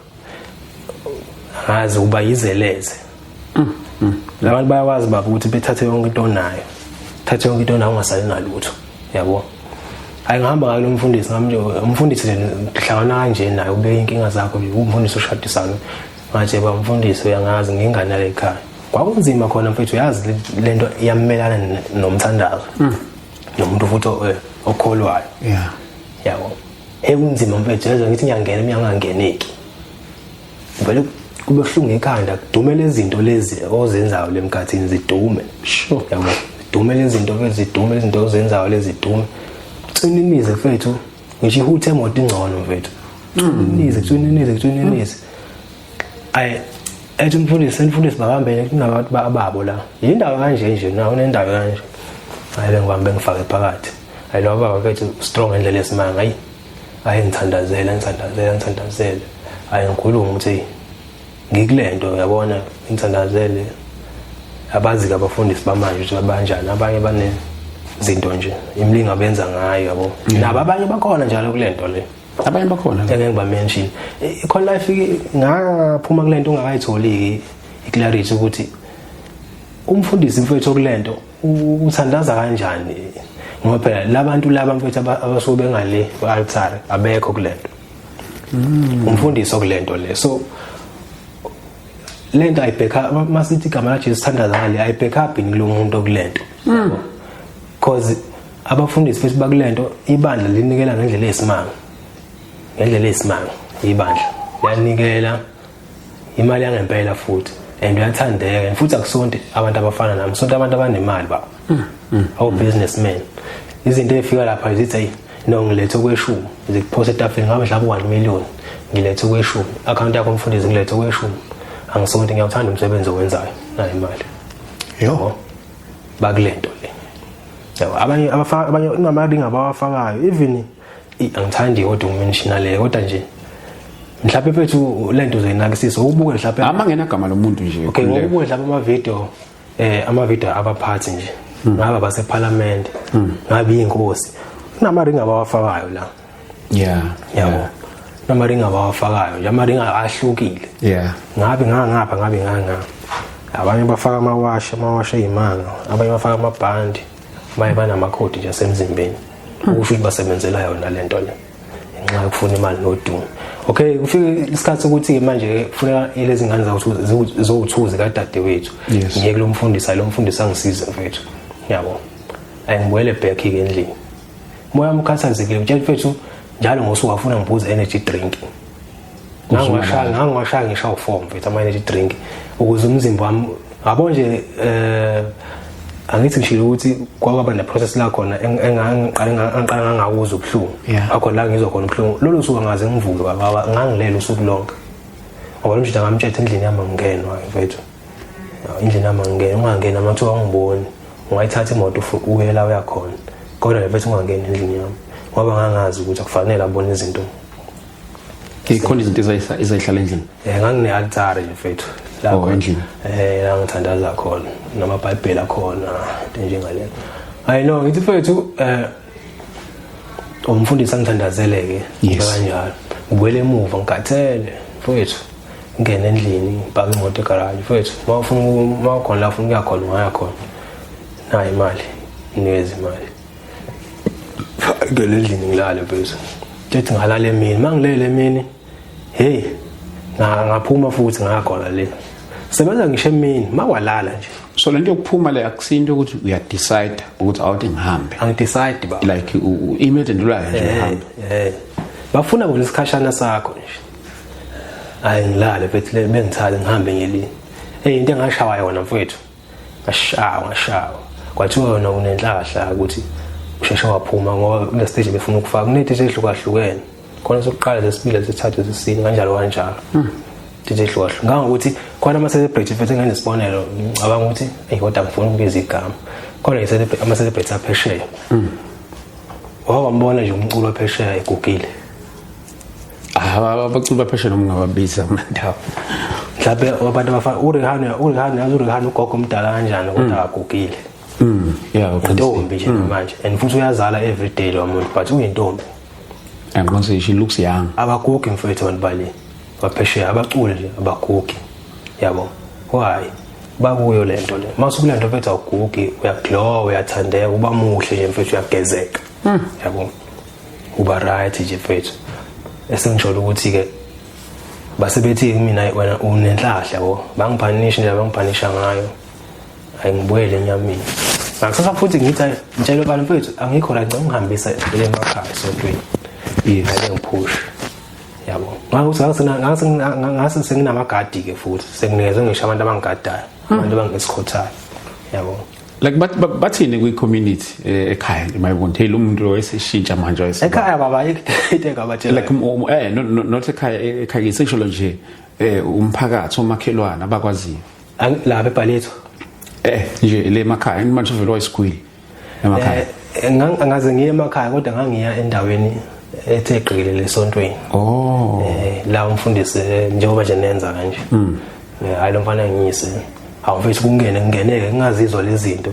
Ngazi uba yizeleze. Labantu bayakwazi baba ukuthi bethathe yonke into onayo. Thathe yonke into onayo ungasali nalutho. Yabo. Hayi ngihamba ngalo mfundisi ngamnje umfundisi nje ngihlangana kanje naye ubeke inkinga zakho nje umfundisi ushadisana. Ngathi ba mfundisi uyangazi ngingane le ekhaya. Kwakunzima khona mfethu uyazi lento iyamelana nomthandazo. Nomuntu futhi okholwayo. Yeah. Yabo. Ekunzima mfethu yazi ngithi ngiyangena mina ngingangeneki. Vele kube kuhlungu ekhanda kudume lezinto lezi ozenzayo lemkhathini zidume. Sure. Yabo. Zidume lezinto bezidume izinto ozenzayo lezi dume. Cininize mfethu ngisho ihuthe emoto ingcono mfethu. Cininize. Ayi ethi umfundisi bakambele kunabantu ababo la. Yindawo kanje nje na unendawo kanje. Hayi bengibambe ngifake phakathi. Hayi lo baba mfethu strong endlela esimanga hayi. Hayi ngithandazela. Hayi ngikhuluma ukuthi ngikulento uyabona ngithandazele abazi abafundisi bamanje ukuthi babanjani abanye bane izinto nje imlinga benza ngayo yabo. Nabo abanye bakhona njalo kulento le. Abanye bakhona ngeke ngiba mention. Ikhona life ngaphuma kulento ungakayitholi iclarity ukuthi umfundisi mfethu okulento uthandaza kanjani ngoba phela labantu laba mfethu abasuke bengale ku-altar abekho kulento. Umfundisi okulento le. So lento ayibheka masithi igama la Jesu thandaza ngale ayibheka up kulo muntu okulento. Because abafundisi futhi bakulento ibandla linikela ngendlela esimanga. Ngendlela esimanga ibandla liyanikela imali yangempela futhi and uyathandeka and futhi akusonto abantu abafana nami sonto abantu abanemali baba. Awu businessmen. Izinto ezifika lapha zithi hey no ngilethe okweshumi zikuphosa etafuleni ngabe mhlawumbe 1 million ngilethe okweshumi account yakho umfundisi ngilethe okweshumi angisonto ngiyawuthanda umsebenzi owenzayo nayo imali. Yo bakulento le. Yabo abanye abanye kunamaringi abawafakayo even angithandi kodwa umention le kodwa nje mhlawumbe mfethu lento uzoyinakisisa ubuke mhlawumbe amangena igama lomuntu nje. Okay ngokubuke mhlawumbe ama video ama video abaphathi nje ngabe baseparliament ngabe inkosi kunamaringi abawafakayo la. Yeah. Yabo. Namaringi abawafakayo nje amaringi ahlukile. Yeah. Ngabe ngangapha ngabe nganga. Abanye bafaka amawashi eyimanga, abanye bafaka amabhandi, abanye banamakhodi nje asemzimbeni. Ukusho ukuthi basebenzela yona lento le. Ngenxa yokufuna imali nodumo. Okay, kufike isikhathi sokuthi manje kufuneka lezi ngane zawo zikadadewethu. Ngiye kulomfundisi, lo mfundisi angisize mfethu. Yabo. Ayingibuyele back ke endlini. Moya umkhathazekile mtshela mfethu njalo ngosuku afuna ngiphuze energy drink. Ngangiwashaya ngisho u4 mfethu ama energy drink ukuze umzimba wami yabo nje. Angithi ngishilo ukuthi kwaba ne process la khona engangiqala ngangawuza ubuhlungu. Akho la ngizwa khona ubuhlungu lolu suku ngaze ngivuke baba, ngangilela usuku lonke. Ngoba lo mjida ngamtshela endlini yami ngingenwa mfethu. Endlini yami ngingena, ungangena amathuba angiboni. Ungayithatha imoto uye la uyakhona. Kodwa mfethu ungangena endlini yami. Ngoba ngangazi ukuthi akufanele abone izinto. Ikhona izinto ezayihlala endlini. Ngangine altar nje mfethu. La endlini. La ngithandaza khona namaBhayibheli akhona into njengaleyo. I know ngithi mfethu umfundisi angithandazeleke kanjalo. Ngibuyele emuva ngikhathele mfethu. Ngene endlini ngibhaka imoto egarage mfethu. Mawufuna mawukhona la ufuna ukuya khona ungaya khona. Nayi imali, nikeza imali. Ngene endlini ngilale mfethu. Ngithi ngalala emini, mangilele emini hey ngaphuma futhi ngakhona le. Sebenza ngisho emini makwalala nje. So lento yokuphuma le akusinto ukuthi uya decide ukuthi awuthi ngihambe. Angidecide ba. Like immediately ndulayo nje uhambe. Bafuna bona isikhashana sakho nje. Hayi ngilale mfethu le bengithale ngihambe ngelini. Hey into engashawa yona mfethu. Ngashawa. Kwathiwa wena unenhlahla ukuthi usheshe waphuma ngoba kule stage befuna ukufaka kunethe ehlukahlukene. Khona sokuqala lesibili lesithathu lesine kanjalo kanjalo. Tithe ehlukahlukene. Ngangokuthi khona ama celebrity mfethu enginesibonelo ngicabanga ukuthi hey kodwa ngifuna ukubiza igama. Khona ama celebrity aphesheya. Wawambona nje umculo waphesheya egugile. Abaculi baphesheya noma ungababiza kunandawo. Mhlawumbe abantu abafana uRihanna yazi uRihanna ugogo omdala kanjani kodwa akagugile. Yeah, intombi nje manje and futhi uyazala every day lo muntu but uyintombi. And once she looks young. Abagugi mfethu abantu bale. Baphesheya abaculi nje abagugi. Yabo. Why? Bakuyo lento le. Mase kulento mfethu awugugi, uyaglow, uyathandeka, uba muhle nje mfethu uyagezeka. Yabo. Uba right nje mfethu. Esengisho ukuthi ke basebethi mina wena unenhlahla yabo. Bangiphanisha nje bangiphanisha ngayo. Ayingibuyele enyameni. Ngakusasa futhi ngithi ngitshela abantu mfethu angikho la ngicela ungihambisa le emakhaya esontweni. Yes. Ake ngiphushe. Yabo. Ngakuthi ngase senginamagadi ke futhi senginikezwe ngisho abantu abangigadayo, abantu abangisikhothayo. Yabo. Like bathini kwi community ekhaya nje mayibona hey lo muntu lo wayeseshintsha manje wayese. Ekhaya baba into engabatshela. Like no not ekhaya ekhaya ngisho nje umphakathi omakhelwana abakwaziyo. Lapha eBhaletho. Nje le emakhaya manje uvela wayisigwili emakhaya. Angaze ngiye emakhaya kodwa ngangiya endaweni ethe gqekelele esontweni. Oh. La umfundisi njengoba nje nenza kanje. Hayi lo mfana ngiyise. Awufisi kungene ngingeneke ngingazizwa lezi zinto.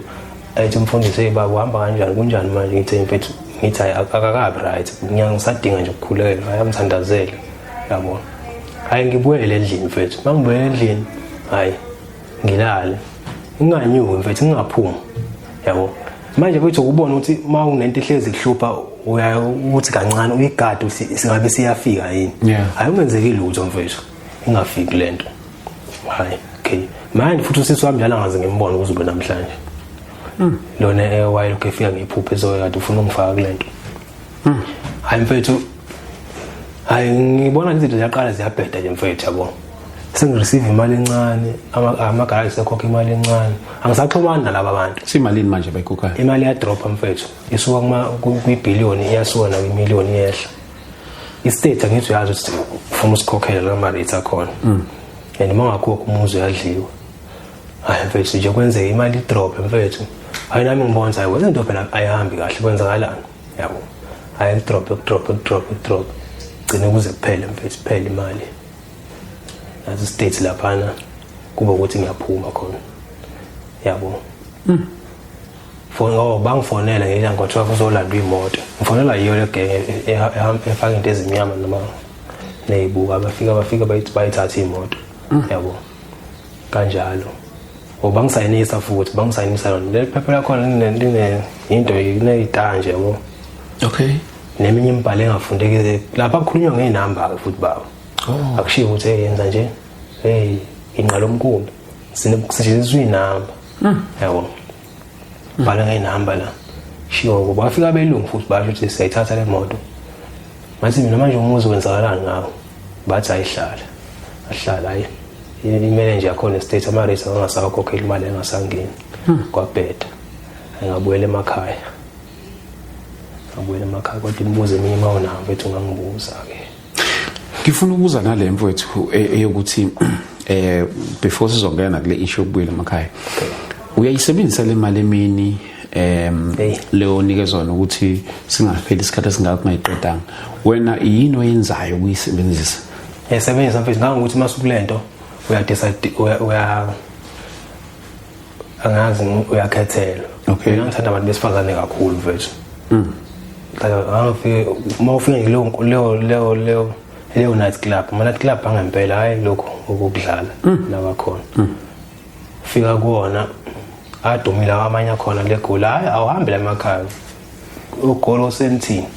Ethi umfundisi hey baba uhamba kanjani kunjani manje ngithe mfethu ngithi akakabi right. Ngiyasadinga nje ukukhuleka ayamthandazela. Yabo. Hayi ngibuyele endlini mfethu. Mangibuyele endlini hayi ngilale. Nginganyuki mfethu ngingaphumi. Yabo. Manje mfethu ukubona ukuthi uma unento ehlezi kuhlupha uya ukuthi kancane uyigade ukuthi singabe siyafika yini. Hayi ungenzeki lutho mfethu. Ingafiki lento. Hayi okay. Manje futhi usisi wami njalo angaze ngimbone kuze kube namhlanje. Lona wayelokhu efika ngephupho ezoya kade ufuna ungifaka kulento. Hayi mfethu. Hayi ngibona izinto ziyaqala ziyabheda nje mfethu yabo. Sengireceive imali encane, amagaraji sekhokha imali encane. Angisaxhumani nalaba bantu. Simalini manje bayikhokhayo? Imali ya drop mfethu. Isuka kuma kwi-billion iyasuka na kwi-million iyehla. I-state angithi uyazi ukuthi ufuna usikhokhela lama rates akhona. And mangakhokha umuzi uyadliwa. Hayi mfethu nje kwenzeka imali drop mfethu. Hayi nami ngibona hayi wenza into phela ayihambi kahle kwenzakalani yabo. Hayi drop. Gcine kuze kuphele mfethu kuphele imali. Nazi state laphana kuba ukuthi ngiyaphuma khona. Yabo. Phone bangifonela ngelanga kwathiwa kuzolandwa imoto. Ngifonela yiyo le genge efaka into ezimnyama noma nezibuka bafika bayithatha imoto. Yabo. Kanjalo. Bangisayinisa futhi bangisayinisa lona. Leli phepha lakhona line into inezitanje yabo. Okay. Neminye imibhalo engafundeki lapha kukhulunywa ngezinamba ke futhi baba. Akushiwo ukuthi yenza nje hey inqalo omkhulu sinokusetshenziswa inamba. Yabo. Bhala ngezinamba la. Shiwo bafika abelungu futhi basho ukuthi siyayithatha le moto. Ngathi mina manje umuzi wenzakalani ngawo? Bathi ayihlala. Ahlala hayi. Imele nje yakhona estate ama rates angasakhokhela imali engasangeni. Kwabheda. Ngabuyela emakhaya. Ngabuyela emakhaya kodwa imibuzo eminye mawunayo mfethu ungangibuza ke. Ngifuna ukubuza nale mfowethu eyokuthi before sizongena kule issue yokubuyela emakhaya. Uyayisebenzisa le mali emini leyo nikezwana ukuthi singapheli isikhathi esingaka kungayiqedanga. Wena yini oyenzayo ukuyisebenzisa? Yasebenzisa mfethu ngangokuthi masukulento uya decide uya angazi uyakhethela. Okay. Mina ngithanda abantu besifazane kakhulu mfethu. Ngifike uma ufika leyo leyo night club, ama night club angempela hayi lokho ukudlala lawa khona. Fika kuona adumile amanye akhona legoli hayi awuhambe la emakhaya. Ugolo osentini.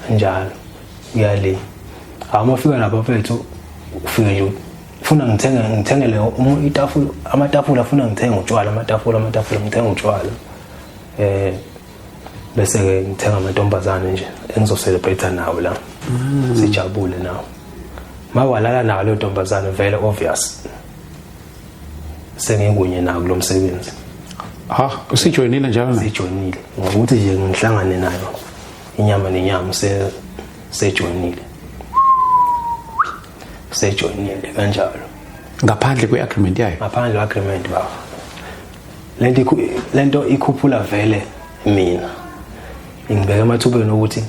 Njalo uyale. Awumafika lapha mfethu ufike nje ufuna ngithengele itafula amatafula afuna ngithenga utshwala amatafula ngithenga utshwala. Bese ke ngithenga amantombazane nje engizocelebrate nawo la. Sijabule nawo. Mawalala nawo leyo ntombazane vele obvious. Sengikunye nawo kulomsebenzi. Ha, usijoyinile njalo na? Sijoyinile. Ngokuthi nje ngihlangane nayo inyama nenyama sejoyinile. Sejoyinile kanjalo. Ngaphandle kweagreement yayo? Ngaphandle kweagreement baba. Lento ikhuphula vele mina. Ingibeka emathubeni ukuthi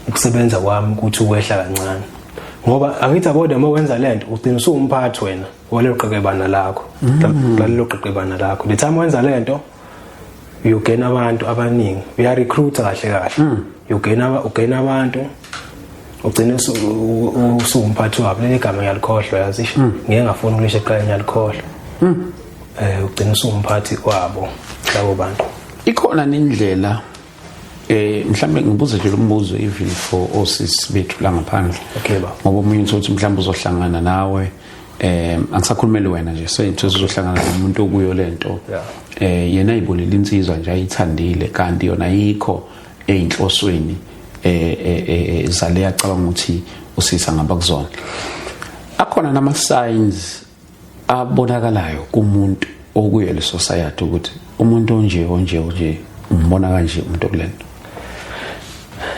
ukusebenza kwami kuthi ukwehla kancane. Ngoba angithi abode uma wenza lento ugcina usumphathi wena walelo qeqebana lakho. Lalelo qeqebana lakho. The time wenza lento you gain abantu abaningi. Uya recruit kahle kahle. You gain abantu ugcina usumphathi wabo. Leli gama ngiyalikhohlwa yazi. Ngeke ngafuna ukulisho eqala ngiyalikhohlwa. Ugcina usumphathi wabo labo bantu. Ikhona nendlela mhlambe ngibuze nje lo mbuzo even for osisi bethu la ngaphandle. Okay baba. Ngoba omunye uthi mhlambe uzohlangana nawe angisakhulumeli wena nje seyithe uzohlangana nomuntu okuyo lento. Yena ayibonile insizwa nje ayithandile kanti yona ayikho einhlosweni zale yacabanga ukuthi usisa ngaba kuzona. Akhona nama signs abonakalayo kumuntu okuyo le society ukuthi umuntu onje onje onje umbona kanje umuntu okulento.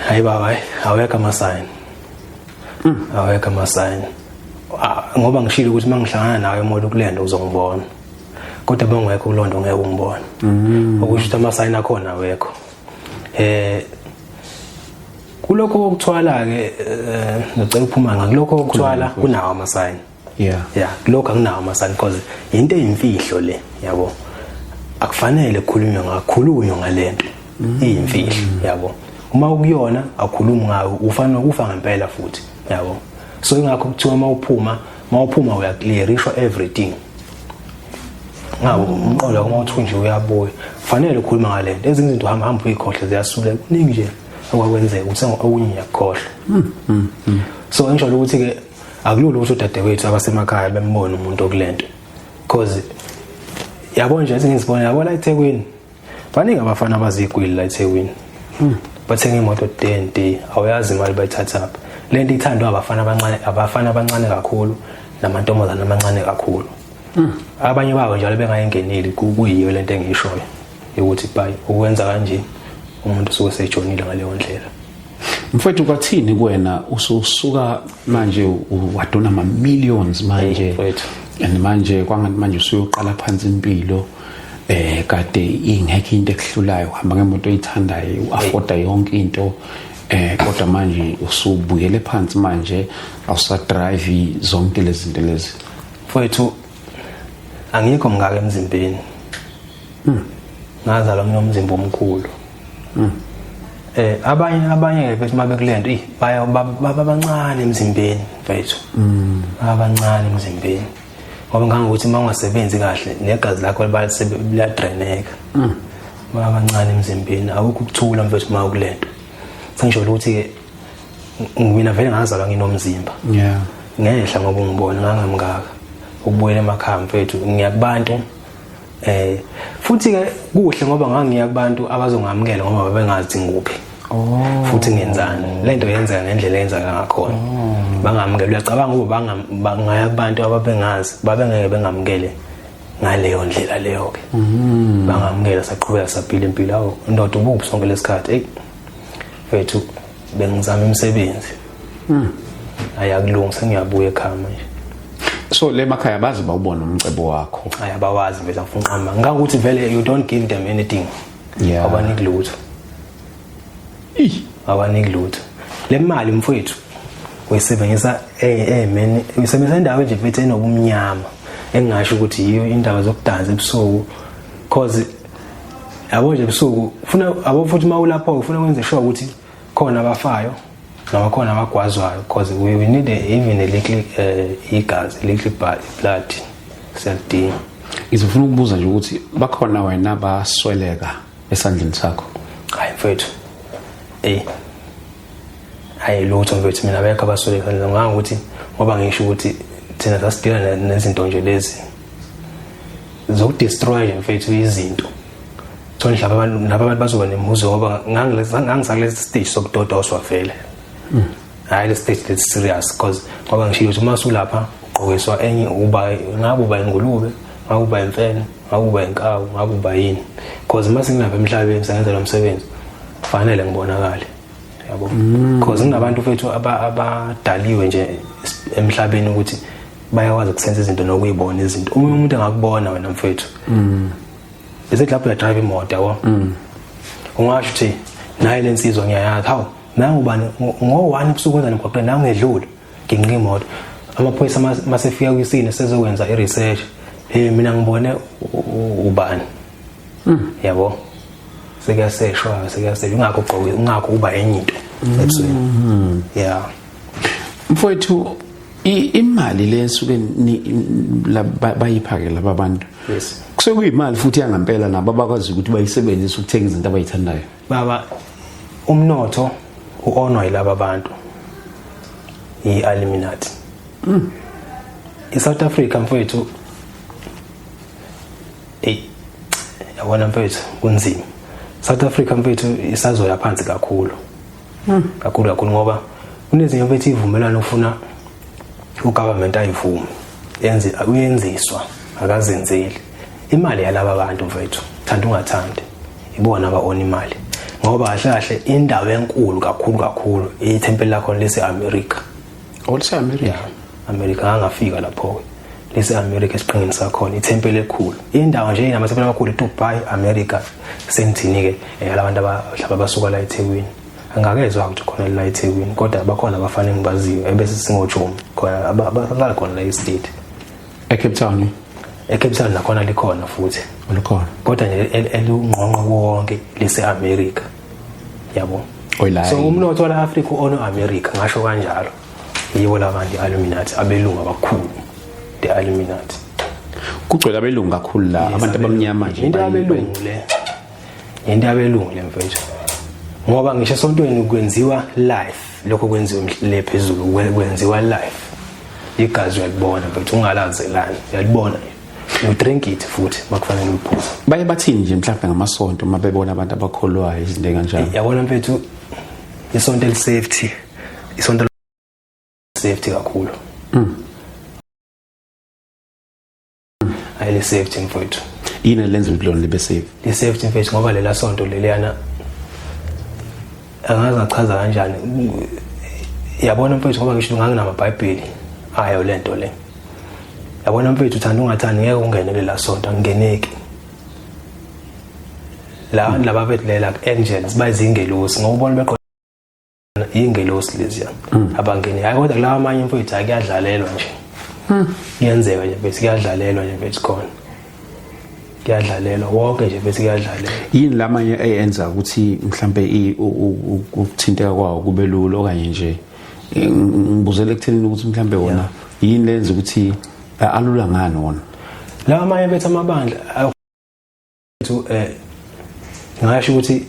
Hayi baba, awekho ama sign. Awekho ama sign. Ngoba ngishilo ukuthi mangihlangana nawe emoto kulento uzongibona. Kodwa bengekho kulondo ngeke ungibone. Okusho ukuthi ama sign akhona awekho. Kulokho okuthwala ke ngicela ukuphuma ngakulokho okuthwala kunawo ama sign. Yeah. Kulokho akunawo ama sign because into eyimfihlo le, yabo. Akufanele kukhulunywe ngakhulunywa ngalento. Iyimfihlo, yabo. Uma ukuyona akukhulumi ngayo ufana nokufa ngempela futhi, yabo. So ingakho kuthiwa mawuphuma uyaclearishwa everything. Ngawo umqondo uma uthi nje uyabuya, kufanele ukhuluma ngalento. Ezinye izinto hamba uyikhohle ziyasula kuningi nje okwakwenzeka ukuthi okunye ngiyakukhohlwa. So ngisho ukuthi ke akulula ukuthi udadewethu abasemakhaya bembone umuntu okulento. Because yabo nje ezinye izibona yabo la eThekwini. Baningi abafana abazigwili la eThekwini. Bathenga imoto 10 awuyazi imali bayithatha phi. Lento ithandwa abafana abancane kakhulu namantombazana amancane kakhulu. Abanye babo njalo bengayingeneli kuyiyo lento engishoyo ukuthi bye ukwenza kanje umuntu usuke sejonile ngaleyo ndlela. Mfowethu kwathini kuwena ususuka manje wadona ama millions manje and manje kwangathi manje usuyoqala phansi impilo kade ingekho into ekuhlulayo uhamba ngemoto oyithandayo uafforda yonke into kodwa manje usubuyele phansi manje awusadrive zonke lezi zinto lezi. Mfowethu angikho mngaka emzimbeni. Ngazalwa nginomzimba omkhulu. Abanye bethi mabekulento baya babancane emzimbeni mfethu. Abancane emzimbeni. Ngoba ngangokuthi uma ungasebenzi kahle negazi lakho liyadraineka. Babancane emzimbeni awukho ukuthula mfethu uma ukulento. Sengisho ukuthi ke mina vele ngazalwa nginomzimba. Yeah. Ngehla ngoba ungibona ngangamngaka. Ukubuyela emakhaya mfethu ngiya kubantu futhi ke kuhle ngoba ngangiya kubantu abazongamukela ngoba babengazi ngikuphi. Oh. Futhi ngenzani lento yenzeka ngendlela eyenzeka ngakhona. Bangamukela, uyacabanga ukuba bangaya kubantu ababengazi babengeke bengamukele ngaleyo ndlela leyo ke. Bangamukela, saqhubeka saphila impilo. Awu ndoda, ubuphi sonke lesikhathi? Hey mfethu, bengizama imisebenzi. Ayakulunga, sengiyabuya ekhaya manje. So le makhaya bazi bawubona umcebo wakho? Hayi, abawazi mfethu, angifuna uqamba. Ngangokuthi vele you don't give them anything. Abaniki lutho. Abaniki lutho. Le mali mfethu uyisebenzisa emeni, uyisebenzisa indawo nje mfethu enobumnyama, engingasho ukuthi yiyo indawo zokudansa ebusuku, cause yabo nje ebusuku ufuna abo, futhi mawulapho ufuna ukwenza sure ukuthi khona abafayo noma khona abagwazwayo, cause we need even a little igazi, little blood siyalidinga. Ngizofuna ukubuza nje ukuthi bakhona wena basweleka esandleni sakho? Hayi mfethu, hayi lutho mfethu, mina abekho abasweleka esandleni. Ngangokuthi ngoba ngisho ukuthi thina sasidila nezinto nje lezi zokudestroy nje mfethu izinto. Thola mhlawumbe abantu laba, abantu bazoba nemibuzo ngoba ngangisakulesi stage sokudodoswa vele. Hayi, le stage lesi serious, because ngoba ngisho ukuthi uma usulapha ugqokiswa enye, uba ngabe uba ingulube, ngabe uba imfene, ngabe uba inkawu, ngabe uba yini, because uma sengilapha emhlabeni sengenza lo msebenzi fanele ngibonakale, yabo, because kunabantu fethu abadaliwe nje emhlabeni ukuthi bayakwazi ukusenza izinto nokuyibona izinto. Omunye umuntu angakubona wena mfethu bese lapho uyadrive imoto, yabo, ungasho ukuthi naye lensizwa ngiyayazi, hawu nangu ubani ngo-1 ebusuku wenza emgwaqeni, nangu ngedlula nginqika imoto. Amaphoyisa masefika kwiscene sezokwenza i-research, hey mina ngibone ubani, yabo, sekuyaseshwa, sekuyaseshwa, ungakho ugqoke, ungakho uba enye into ebusweni, yeah. Mfowethu, imali le esuke bayiphake laba bantu, Yes. kusuke kuyimali futhi yangampela nabo abakwazi ukuthi bayisebenzise ukuthenga izinto abayithandayo? Baba, umnotho u-onwa yilaba bantu, i-Illuminati. I-South Africa mfowethu, ey yabona mfowethu, kunzima. South Africa mfowethu isazoya phansi kakhulu kakhulu kakhulu, ngoba kunezinye mfowethu ivumelwano ufuna ugovernment ayivume, yenze uyenziswa, akazenzeli. Imali yalaba bantu mfowethu, thanda ungathandi, ibona aba-own imali, ngoba kahle kahle indawo enkulu kakhulu kakhulu ithempeli lakhona lise-America. Olise-America? Yeah, America. Ngangafika lapho-ke, lise-America esiqhingini sakhona ithempeli elikhulu. Indawo nje inamathempeli amakhulu iDubai, America. Sengithini-ke yalabantu mhlawumbe abasuka la eThekwini, angakezwa ukuthi khona la eThekwini, kodwa bakhona abafana engibaziyo ebese singojomi khona abahlala khona la estate. eCape Town? eCape Town nakhona likhona futhi. Olukhona? Kodwa nje elungqongqo kuwonke lise-America, yabo. Oyila. So umnotho wala Africa u-ono America, ngasho kanjalo. Yibo labantu i-Illuminati, abelungu abakhulu, the Illuminati. Kugcwele abelungu kakhulu la, abantu abamnyama nje. Into yabelungu le, into yabelungu le mfethu, ngoba ngisho esontweni kwenziwa live lokho kwenziwa le phezulu, kwenziwa live. Igazi uyalibona mfethu, ungalazelani, uyalibona, you drink it futhi makufanele uliphuze. Baye bathini nje mhlawumbe ngamasonto uma bebona abantu abakholwayo, izinto ey'kanjalo? Yabona mfethu, isonto elisafety, isonto safety kakhulu, ayile safety mfethu. Yini elenza ukuthi lona libe safe? Le safety mfethu ngoba lela sonto leliyana, angazi ngachaza kanjani, yabona mfethu, ngoba ngisho nganginamabhayibheli ayo lento le, yabona mfethu, uthanda ungathandi ngeke ungene lela sonto, angingeneki la. Laba bethu lela angels, bayizingelosi, ngoba ubona beqo ingelosi leziya, abangeni. Hayi, kodwa kulawa amanye mfethu, hayi, kuyadlalelwa nje, kuyenzeka nje mfethu, kuyadlalelwa nje mfethu, khona kuyadlalelwa wonke nje mfethu, kuyadlalelwa. Yini lamanye eyenza ukuthi mhlambe ukuthinteka kwawo kube lula, okanye nje ngibuzele ekuthenini ukuthi mhlambe wona yini lenza ukuthi alula ngani wona? Lawa amanye bethu amabandla ethu, ngasho ukuthi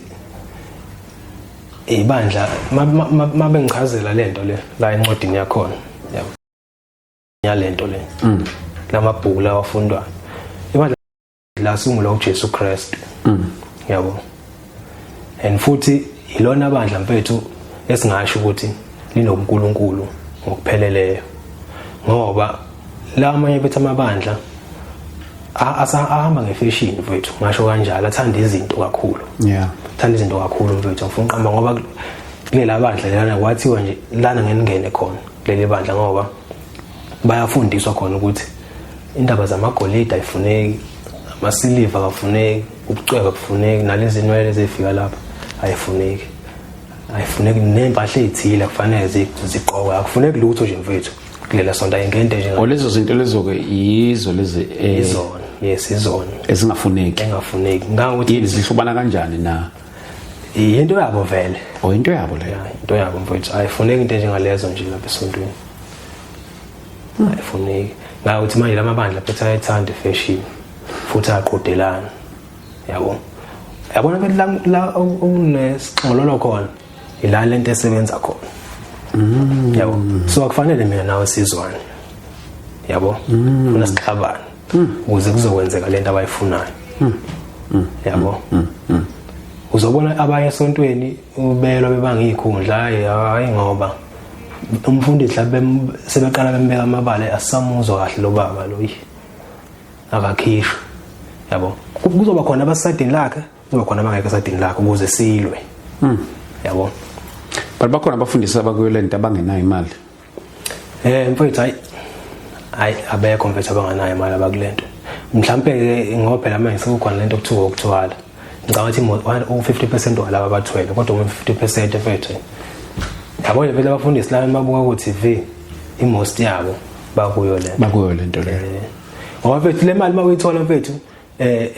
Ibandla mabengichazela lento le la encwadini yakhona, yabo, yalento le, lamabhuku lawa afundwayo, ibandla lasungulwa uJesu Kristu, yabo, and futhi ilona bandla mfethu esingasho ukuthi linobuNkulunkulu ngokupheleleyo, ngoba la amanye bethu amabandla ahamba ngefashion mfethu, ngasho kanjalo, athanda izinto kakhulu. Athanda izinto kakhulu mfethu, ngifuna uqamba, ngoba kulela bandla lana kwathiwa nje lana ngeningene khona leli bandla, ngoba bayafundiswa khona ukuthi indaba zamagolide ayifuneki, amasiliva akafuneki, ubucwebe abufuneki, nalezi nwele ezifika lapha ayifuneki, ayifuneki, nempahla ezithile kufanele zigqokwe, akufuneki lutho nje mfethu kulela sonto, ayingento nje. O lezo zinto lezo ke yizo lezi Izona, yes, izona ezingafuneki. Engafuneki ngangokuthi. Yini, zihlobana kanjani na? Into yabo vele. O, into yabo leyo. Ya, into yabo mfethu, ayifuneki into enjengalezo nje lapha esontweni, ayifuneki. Ngakuthi manje lamabandla phethe ayethanda ifashion futhi aqhudelana, yabo, yabona ke la la okunesixololo khona, ila lento esebenza khona, yabo. So akufanele mina nawe sizwane, yabo, funa sixabane ukuze kuzokwenzeka lento abayifunayo, yabo. Uzobona abanye esontweni ubelwa bebanga izikhundla, hayi hayi, ngoba umfundisi mhlawumbe sebeqala bembeka amabala, asisamuzwa kahle lo baba lo, yi akakhishwe, yabo. Kuzoba khona abasayidini lakhe, kuzoba khona abangekho esayidini lakhe, ukuze silwe, yabo. But bakhona abafundisi abakuyo lento abangenayo imali? Mfethu, hayi hayi, abekho mfethu abanganayo imali abakulento. Mhlambe ke ngoba phela manje sekukhona lento okuthiwa ukuthwala, ngicabanga ukuthi u-50% walaba abathwele, kodwa u-50% mfethu, yabo nje vele abafundisi laba mabuka ku TV, i-most yabo bakuyo le. Bakuyo lento leyo. Ngoba mfethu le mali mawuyithola mfethu,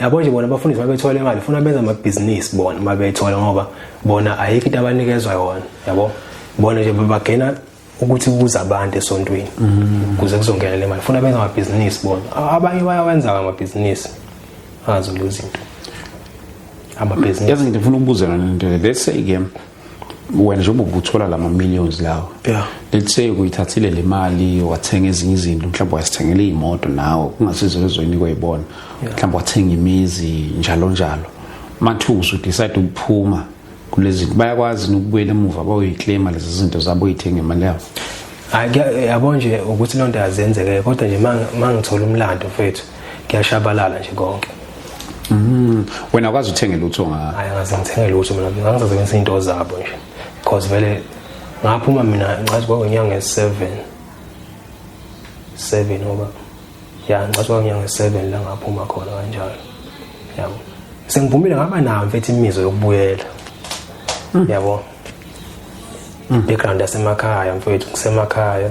yabo nje bona abafundisi mabethola imali funa benza amabhizinisi bona mabethola, ngoba bona ayikho into abanikezwa yona, yabo. Bona nje bagena ukuthi kuza abantu esontweni ukuze kuzongena le mali, funa benza amabhizinisi bona. Abanye bayawenza amabhizinisi azo lezi zinto, amabhizinisi. Yazi, ngifuna ukubuza yona lento le. Let's say ke wena njengoba ubuthola lama millions lawo, let's say uyithathile le mali wathenga ezinye izinto, mhlawumbe wasithengela iy'moto nawe, kungasizo lezo yinikwe yibona, mhlawumbe wathenga imizi, njalo njalo. Mathusa udecide ukuphuma kulezi zinto, bayakwazi nokubuyela emuva bayoyiclaima lezi zinto zabo oyithenga imali yabo? Hayi, yabo nje ukuthi lonto yazenzeke, kodwa nje mangithola umlando mfethu, kuyashabalala nje konke. Wena akwazi uthenge lutho nga? Hayi, ngaze ngithenge lutho mina, ngangizosebenzisa iy'nto zabo nje, because vele ngaphuma mina ngicathi kwakuyinyanga esi-7, 7, ngoba ya ngicathi kwakuyinyanga esi-7 la ngaphuma khona kanjalo, yabo. Sengiphumile ngaba nayo mfethu imizwa yokubuyela, yabo, background yasemakhaya mfethu, kusemakhaya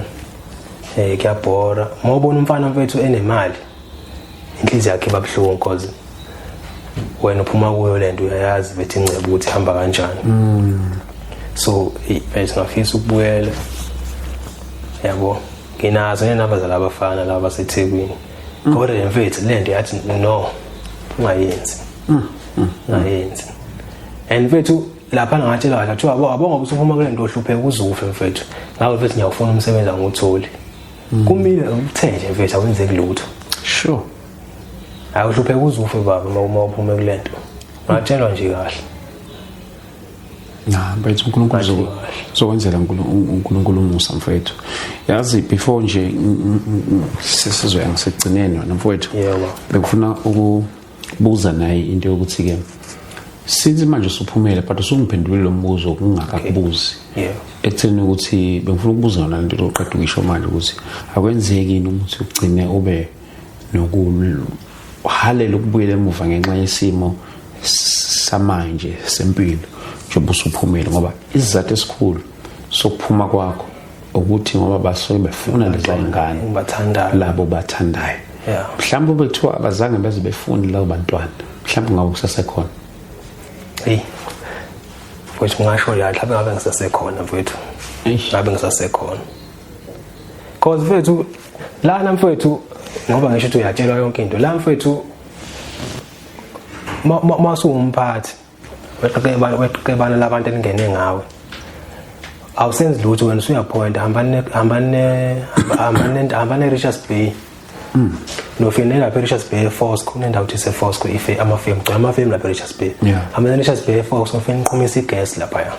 kuyabhora uma ubona umfana mfethu enemali, inhliziyo yakhe iba buhlungu, because wena uphuma kuyo lento, uyayazi bethi ingcebo ukuthi ihamba kanjani. So mfethu ngafisa ukubuyela, yabo. Nginazo nenamba zalabafana laba baseThekwini, kodwa nje mfethu lento yathi no, ungayenzi, ungayenzi. And mfethu lapha ngatshela kahle, kuthiwa yabo yabo, ngoba usuphuma kule nto ohlupheka uzufe mfethu. Ngabe mfethu ngiyawufuna umsebenzi, angiwutholi, kumile uthe nje mfethu awenzeki lutho. Hayi, uhlupheka uzufe baba uma uphume kule nto, ngatshelwa nje kahle. Na mfethu, uNkulunkulu Kahle kahle. uzokwenzela uNkulunkulu umusa mfethu. Yazi, before nje sesizoya ngisegcineni wena mfethu, Yebo. bekufuna ukubuza naye into yokuthi ke since manje usuphumele, but usungiphendulile lo mbuzo kungakakubuzi, ekutheni ukuthi bengifuna ukubuza yona lento oqeda ukuyisho manje, ukuthi akwenzeki yini ukuthi ugcine ube nokuhalela ukubuyela emuva ngenxa yesimo samanje sempilo njengoba usuphumile, ngoba isizathu esikhulu sokuphuma kwakho ukuthi ngoba basuke befuna leza ingane ngibathandayo. Labo bathandayo. Mhlawumbe bekuthiwa abazange beze befune labo bantwana, mhlawumbe ngabe kusasekhona. Hey mfethu, ngasho la mhlawumbe ngabe ngisasekhona mfethu. Eish. Ngabe ngisasekhona, cause mfethu lana mfethu, ngoba ngisho ukuthi uyatshelwa yonke into la mfethu, masuwumphathi. Weqe ibala labantu elingene ngawe. Awusenzi lutho wena, usuyaphointa, hambane hambane hambane hambane Richards Bay. Nofike lapha eRichards Bay eFosco, kunendawo ukuthi iseFosco, ife amafemu, gcwele amafemu lapha eRichards Bay. Hambane Richards Bay eFosco, ufike niqhumisa igas lapha.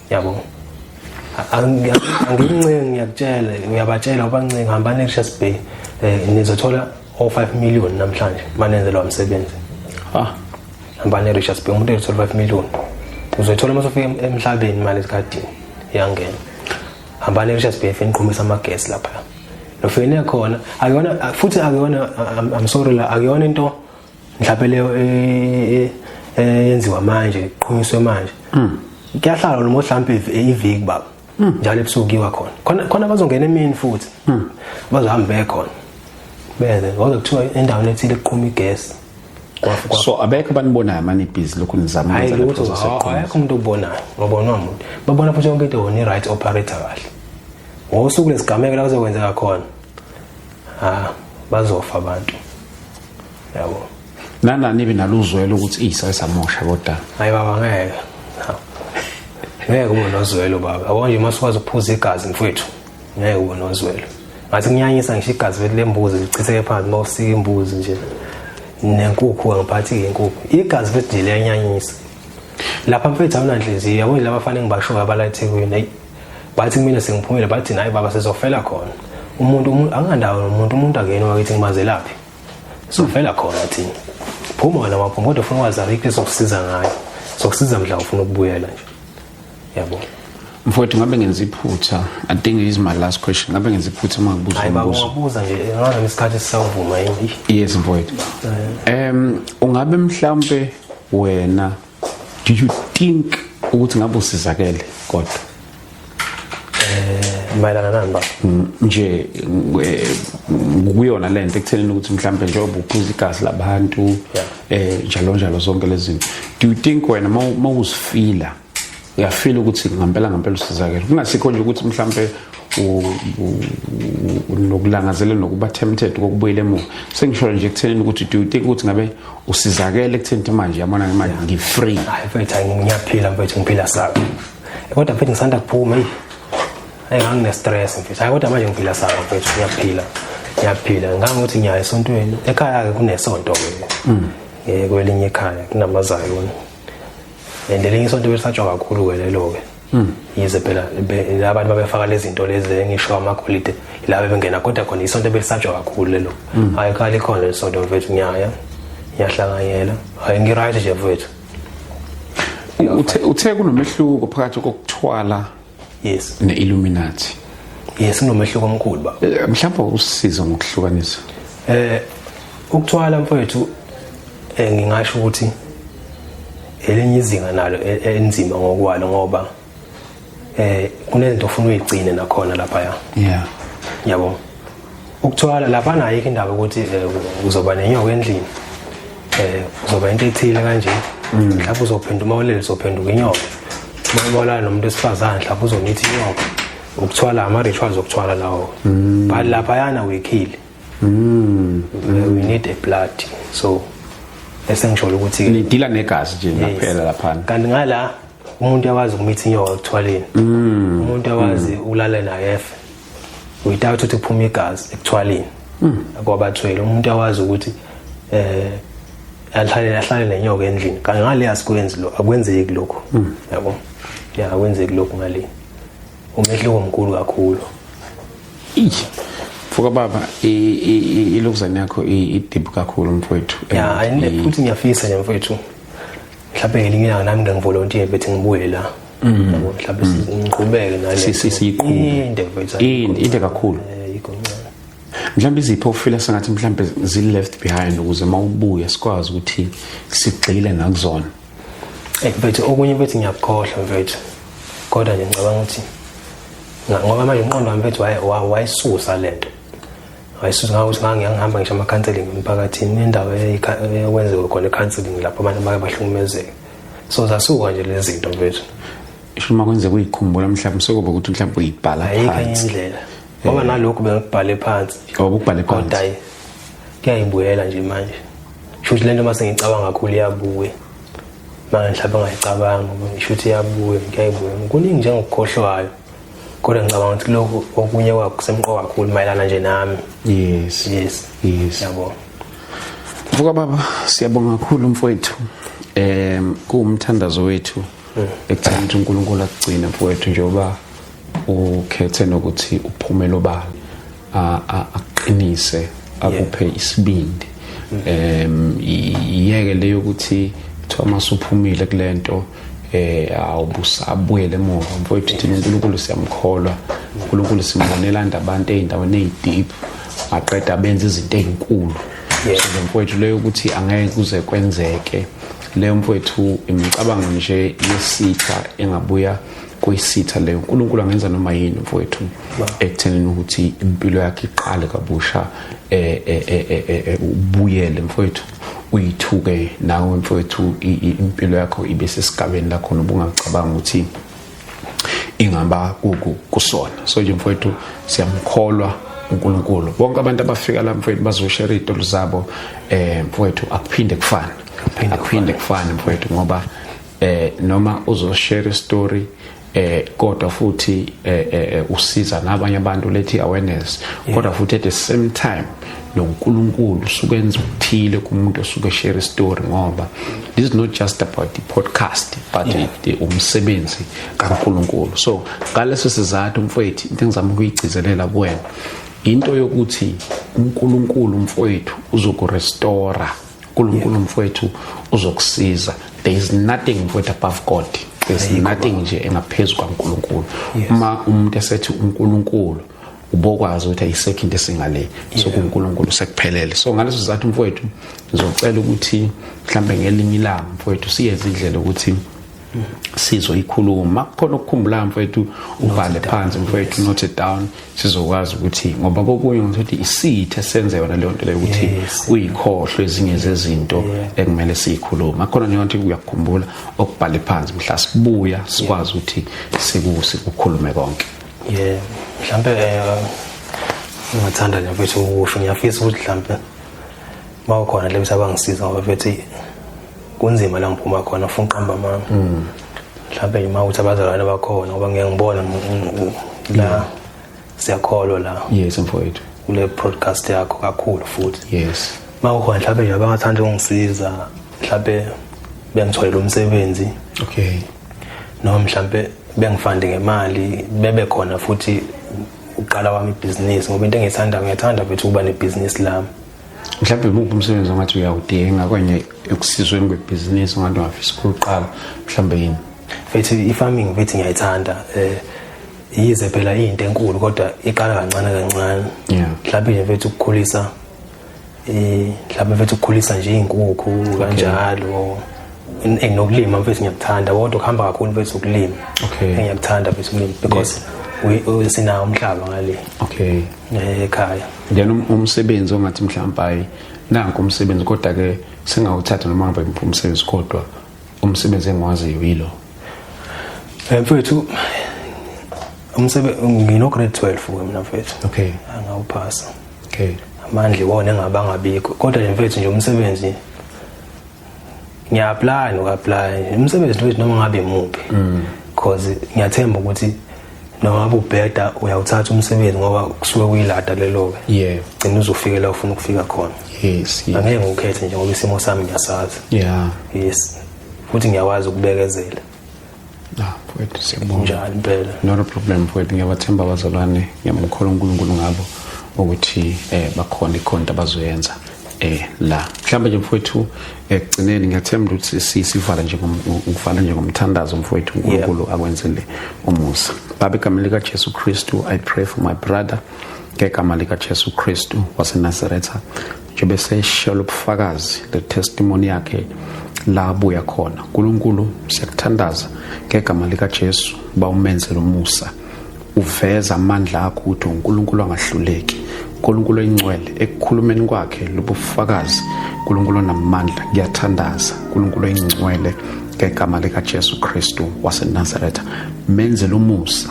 Yabo. Angincengi, ngiyakutshela, uyabatshela ubancenga, hambani eRichards Bay, nizothola o5 million namhlanje manenze lo msebenzi. Hambani eRichards Bay, umuntu ezothola 5 million. Uzoyithola uma usufika emhlabeni imali esikadini iyangena. Hambani eRichards Bay, niqhumisa amagesi lapha. Lofike khona akuyona, futhi akuyona, I'm sorry, la akuyona into mhlawumbe leyo eyenziwa manje, iqhunyiswe manje. Kuyahlala noma mhlawumbe iviki baba. Njalo ebusuku kuyiwa khona. Khona khona bazongena emini futhi. Bazohamba bekhona. Beze ngoba kuthiwa endaweni ethile kuqhuma igesi. So abekho abanibonayo mani busy lokhu nizama ukwenza le process yokuqhumisa? Ayikho umuntu obonayo, ngobonwa umuntu. Babona futhi yonke into wona i-right operator kahle. Ngosuku lesigameko la kuzokwenzeka khona. Bazofa abantu. Yabo. Nana nibe naluzwelo ukuthi isa samosha kodwa. Hayi baba, ngeke. Ngeke ube nozwelo baba. Yabo nje masikwazi ukuphuza igazi mfowethu. Ngeke ube nozwelo. Ngathi kunyanyisa ngisho igazi vethu lembuzi lichitheke phansi mawusika imbuzi nje. Nenkukhu angiphathi inkukhu. Igazi vethu nje liyanyanyisa. Lapha mfethu awunanhliziyo, yabo nje labafana engibashoyo abala eThekwini. Hey, bathi mina sengiphumile, bathi nayi baba sizofela khona. Umuntu angandawo nomuntu, umuntu akuyena wakithi, ngimazelaphi. Sofela khona thina. Phuma wena maphuma, kodwa ufuna ukwazi ayikho esokusiza ngayo. Sokusiza mhla ufuna ukubuyela nje. Yabo. Mfowethu, ngabe ngenza iphutha, I think this is my last question, ngabe ngenza iphutha uma ngibuza Hayi baba, umbuzo? Ungabuza nje, ngazi isikhathi sisavuma yini. Yes mfowethu. Ungabe mhlambe wena, do you think ukuthi ngabe usizakele kodwa? Mayelana nani baba? Nje kuyona lento ekuthenini ukuthi mhlambe njengoba uphuza igazi labantu, njalo njalo zonke lezi zinto, do you think wena mawuzifila, uyafila ukuthi ngempela ngempela usizakele, kungasikho nje ukuthi mhlambe unokulangazelela nokuba tempted kokubuyela emuva, sengisho nje ekuthenini ukuthi do you think ukuthi ngabe usizakele ekutheni ukuthi manje yabona manje ngi-free? Hayi mfethu, hayi ngiyaphila mfethu, ngiphila saka. Kodwa mfethu ngisanda kuphuma, hey. Hayi ngangine stress mfethu. Hayi kodwa manje ngiphila saka mfethu, ngiyaphila. Ngiyaphila. Ngangokuthi ngiya esontweni. Ekhaya ke kunesonto ke. Kwelinye ekhaya kunamazayoni. And elinye isonto belisatshwa kakhulu ke lelo ke. Yize phela abantu babefaka lezi zinto lezi engisho amagolide laba bengena, kodwa khona isonto belisatshwa kakhulu lelo. Hayi ekhaya likhona lesonto mfethu, ngiyaya. Ngiyahlanganyela. Hayi ngi-right nje mfethu. Uthe kunomehluko phakathi kokuthwala ne-Illuminati. Yes, kunomehluko omkhulu baba. Mhlawumbe usisize ngokuhlukanisa. Ukuthwala mfowethu, ngingasho ukuthi elinye izinga nalo enzima ngokwalo, ngoba kunezinto ofuna uyigcine nakhona lapha. Yabo. Ukuthwala lapha ayikho indaba ukuthi uzoba nenyoka endlini. Uzoba into ethile kanje. Mhlawumbe uzophenduka uma ulele, uzophenduka inyoka. Uma ulala nomuntu wesifazane mhlawumbe uzomitha inyoka. Ukuthwala ama rituals okuthwala lawo. But lapha yana we kill. We need a blood. So esengisho ukuthi Nidila negazi nje naphela lapha. Kanti ngala umuntu uyakwazi ukumitha inyoka ekuthwaleni. Umuntu uyakwazi ukulala naye efe without ukuthi kuphume igazi ekuthwaleni. Kwabathwele umuntu uyakwazi ukuthi ahlale nenyoka endlini. Kanti ngale asikwenzi lo, akwenzeki lokho. Yabo. Ya, akwenzeki lokho ngale. Umehluko omkhulu kakhulu. Mfoka baba, ilokuzane yakho i-deep kakhulu mfowethu. Ya, futhi ngiyafisa nje mfowethu. Mhlawumbe ngelinye ilanga nami ngivolunteer bethi ngibuye la. Yabo, mhlawumbe ngiqhubeke nale. Siyiqhube. Inde mfowethu. Inde kakhulu. Yikho ncane. Mhlawumbe izipho ofila sengathi mhlawumbe zi left behind ukuze mawubuya sikwazi ukuthi sigxile nakuzona. Mfethu, okunye mfethu ngiyakukhohlwa mfethu. Kodwa nje ngicabanga ukuthi ngoba manje umqondo wami mfethu wayisusa lento. Wayisusa ngakuthi ngangihamba ngisho ama-counseling emphakathini, nendawo eyakwenziwa khona i-counseling lapho abantu bake bahlukumezeke. So zasuka nje lezi zinto mfethu. Isho uma kwenzeka uyikhumbula mhlawumbe sekuba ukuthi mhlawumbe uyibhala Ayikho enye phansi. indlela. Ngoba nalokhu bengikubhale phansi. Oh, ubukubhale phansi. Kodwa hayi, kuyayibuyela nje manje. Shuthi lento mase ngicabanga kakhulu iyabuya. Manje mhlawumbe ngayicabanga ngisho ukuthi iyabuya kuyayibuya. Kuningi nje engikukhohlwayo. Kodwa ngicabanga ukuthi lokhu okunye kwakho kusemqoka kakhulu mayelana nje nami. Yes. Yes. Yes. Yabo. Mfoka baba, siyabonga kakhulu mfowethu. Kuwumthandazo wethu ekutheni ukuthi uNkulunkulu akugcine mfowethu, njengoba ukhethe nokuthi uphumele obala, aqinise, akuphe isibindi. Iyeke leyo ukuthi kuthiwa masuphumile kulento awubusabuyele emuva mfowethu. Thina uNkulunkulu siyamkholwa, uNkulunkulu simbonela abantu ey'ndaweni ey'deep, aqeda benza izinto ey'nkulu. So mfowethu, leyo ukuthi angeke kuze kwenzeke leyo mfowethu, imicabango nje yesitha engabuya kuyisitha leyo. uNkulunkulu angenza noma yini mfowethu ekuthenini ukuthi impilo yakhe iqale kabusha, ubuyele mfowethu, uyithuke nawe mfowethu, impilo yakho ibe sesigabeni la khona ubungacabanga ukuthi ingaba kusona. So nje mfowethu, siyamkholwa uNkulunkulu. Bonke abantu abafika la mfowethu bazoshare izitori zabo, mfowethu, akuphinde kufane, akuphinde kufane mfowethu, ngoba noma uzoshare story, kodwa futhi usiza nabanye abantu, lethi awareness, kodwa futhi at the same time noNkulunkulu usukenza ukuthile kumuntu osuke share story, ngoba this is not just about the podcast but umsebenzi kaNkulunkulu. So ngaleso sizathu mfowethu, into engizama ukuyigcizelela kuwena into yokuthi uNkulunkulu mfowethu uzokurestore, uNkulunkulu mfowethu uzokusiza. There is nothing mfowethu above God, there is nothing nje engaphezulu kwaNkulunkulu. Uma umuntu esethi uNkulunkulu, ubokwazi ukuthi ayisekho into esingale, so kuNkulunkulu sekuphelele. So ngaleso sizathu mfowethu, ngizocela ukuthi mhlambe ngelinye ilanga mfowethu siyenze indlela ukuthi sizoyikhuluma khona. Ukukhumbula mfowethu, ubhale phansi mfowethu, note it down, sizokwazi ukuthi, ngoba kokunye ukuthi isithe senze yona leyo nto leyo ukuthi uyikhohlwe ezinye zezinto ekumele siyikhulume khona. Nje ukuthi uyakukhumbula okubhale phansi, mhla sibuya sikwazi ukuthi sikukhulume konke. Yeah, mhlambe ngingathanda nje mfethu ukusho, ngiyafisa ukuthi mhlambe mawukhona le abangisiza, ngoba mfethu kunzima la ngiphuma khona, ufuna uqamba mama. Mhlambe uma uthi abazalwane bakhona, ngoba ngeke ngibona la siyakholwa la. Yes mfowethu. Kule podcast yakho kakhulu futhi. Yes. Mawukhona mhlambe nje abangathanda ukungisiza, mhlambe bengitholele umsebenzi. Okay. Noma mhlambe bengifande ngemali, bebe khona futhi uqala wami ibhizinisi, ngoba into engiyithandayo, ngiyathanda mfethu ukuba nebhizinisi lami. Mhlawumbe imuphi umsebenzi ongathi uyawudinga kanye ekusizweni kwebhizinisi ongathi ungafisa ukuqala, mhlawumbe yini? Mfethu, i-farming mfethu ngiyayithanda, yize phela into enkulu, kodwa iqala kancane kancane. Mhlawumbe nje mfethu ukukhulisa, mhlawumbe mfethu ukukhulisa nje iy'nkukhu kanjalo, nokulima mfethu ngiyakuthanda, kodwa kuhamba kakhulu mfethu ukulima. Ngiyakuthanda mfethu ukulima because sinawo umhlaba ngale. Okay. Ekhaya. Then umsebenzi ongathi mhlawumbe hayi, nanku umsebenzi, kodwa ke singawuthatha noma ngabe umsebenzi, kodwa umsebenzi engiwaziyo yilo. Mfethu, umsebenzi ngino grade 12 ke mina mfethu. Okay. Angawuphasa. Okay. Amandla iwona engabangabikho, kodwa nje mfethu nje umsebenzi ngiya-apply noku-apply umsebenzi mfethu noma ngabe imuphi, because ngiyathemba ukuthi noma ngabe ubheda uyawuthatha umsebenzi, ngoba kusuke kuyilada lelo-ke. Gcina uzofika la ufuna ukufika khona. Yes. Angeke ngikukhethe nje, ngoba isimo sami ngiyasazi. Yes, futhi ngiyakwazi ukubekezela. Ah, mfowethu, siyabonga. Njalo impela. Not a problem mfowethu, ngiyabathemba abazalwane, ngiyamkholwa uNkulunkulu ngabo ukuthi bakhona ikhonto abazoyenza la. Mhlawumbe nje mfowethu ekugcineni ngiyathemba ukuthi sivala nje ngivala nje ngomthandazo mfowethu, uNkulunkulu akwenzele umusa. Baba, egameni lika Jesu Kristu, I pray for my brother ngegama lika Jesu Kristu waseNazaretha, njengoba seshela ubufakazi, the testimony yakhe la abuya khona. uNkulunkulu, siyakuthandaza ngegama lika Jesu ba umenzele umusa, uveza amandla akho ukuthi uNkulunkulu angahluleki, uNkulunkulu oyingcwele ekukhulumeni kwakhe lobufakazi, uNkulunkulu onamandla. Ngiyathandaza, uNkulunkulu oyingcwele, ngegama lika Jesu Kristu waseNazaretha, menzele umusa.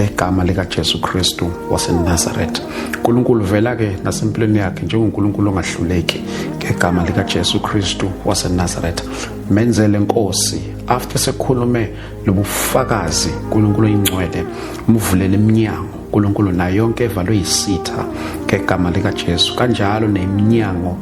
ngegama lika Jesu Kristu waseNazaretha. uNkulunkulu vela ke nasempilweni yakhe njengoNkulunkulu ongahluleki ngegama lika Jesu Kristu waseNazaretha. Menzele Nkosi after sekhulume lobufakazi uNkulunkulu oyingcwele, umvulele iminyango uNkulunkulu nayo yonke evalwe yisitha ngegama lika Jesu, kanjalo neminyango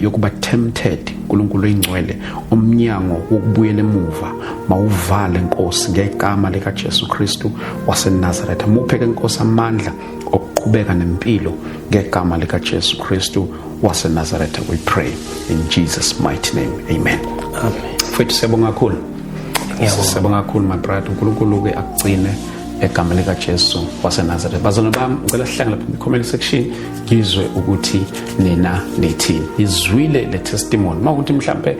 yokuba tempted uNkulunkulu oyingcwele, umnyango wokubuyela emuva mawuvale Nkosi ngegama lika Jesu Kristu waseNazaretha. Muphe ke Nkosi amandla okuqhubeka nempilo ngegama lika Jesu Kristu waseNazaretha. We pray in Jesus mighty name, amen. Amen. Mfethu siyabonga kakhulu. Siyabonga kakhulu my brother. uNkulunkulu ke akugcine egameni lika Jesu waseNazaretha. Bazalwane bami, ngicela sihlangane lapha comment section ngizwe ukuthi nina nithini. Izwile le testimony mawukuthi mhlambe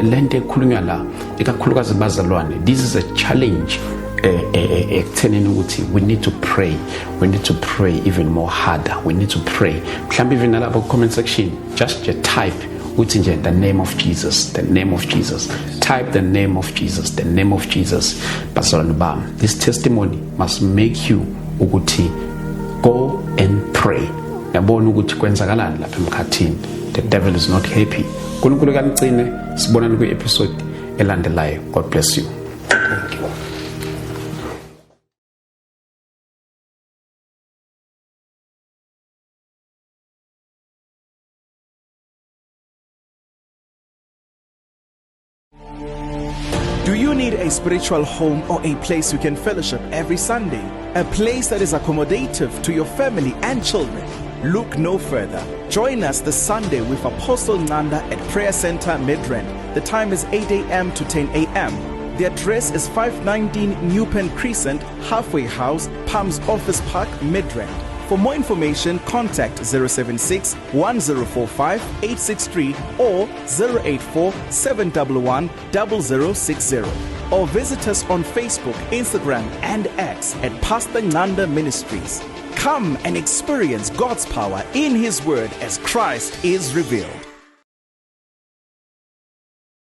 lento ekhulunywa la ikakhulukazi bazalwane, this is a challenge ekuthenini ukuthi we need to pray, we need to pray even more harder, we need to pray. Mhlambe even nalapha ku comment section just type uthi nje the name of Jesus, the name of Jesus, type the name of Jesus, the name of Jesus. Bazalwane bami, this testimony must make you ukuthi go and pray. Yabona ukuthi kwenzakalani lapha emkhathini. The devil is not happy. uNkulunkulu kanicine, sibonane kwi episode elandelayo. God bless you. Thank you. Do you need a spiritual home or a place you can fellowship every Sunday? A place that is accommodative to your family and children? Look no further. Join us this Sunday with Apostle Nanda at Prayer Center Midrand. The time is 8 a.m. to 10 a.m. The address is 519 Newpen Crescent, Halfway House, Palms Office Park, Midrand. For more information, contact 076-1045-863 or 084-711-0060. Or visit us on Facebook, Instagram, and X at Pastor Nanda Ministries. Come and experience God's power in His Word as Christ is revealed.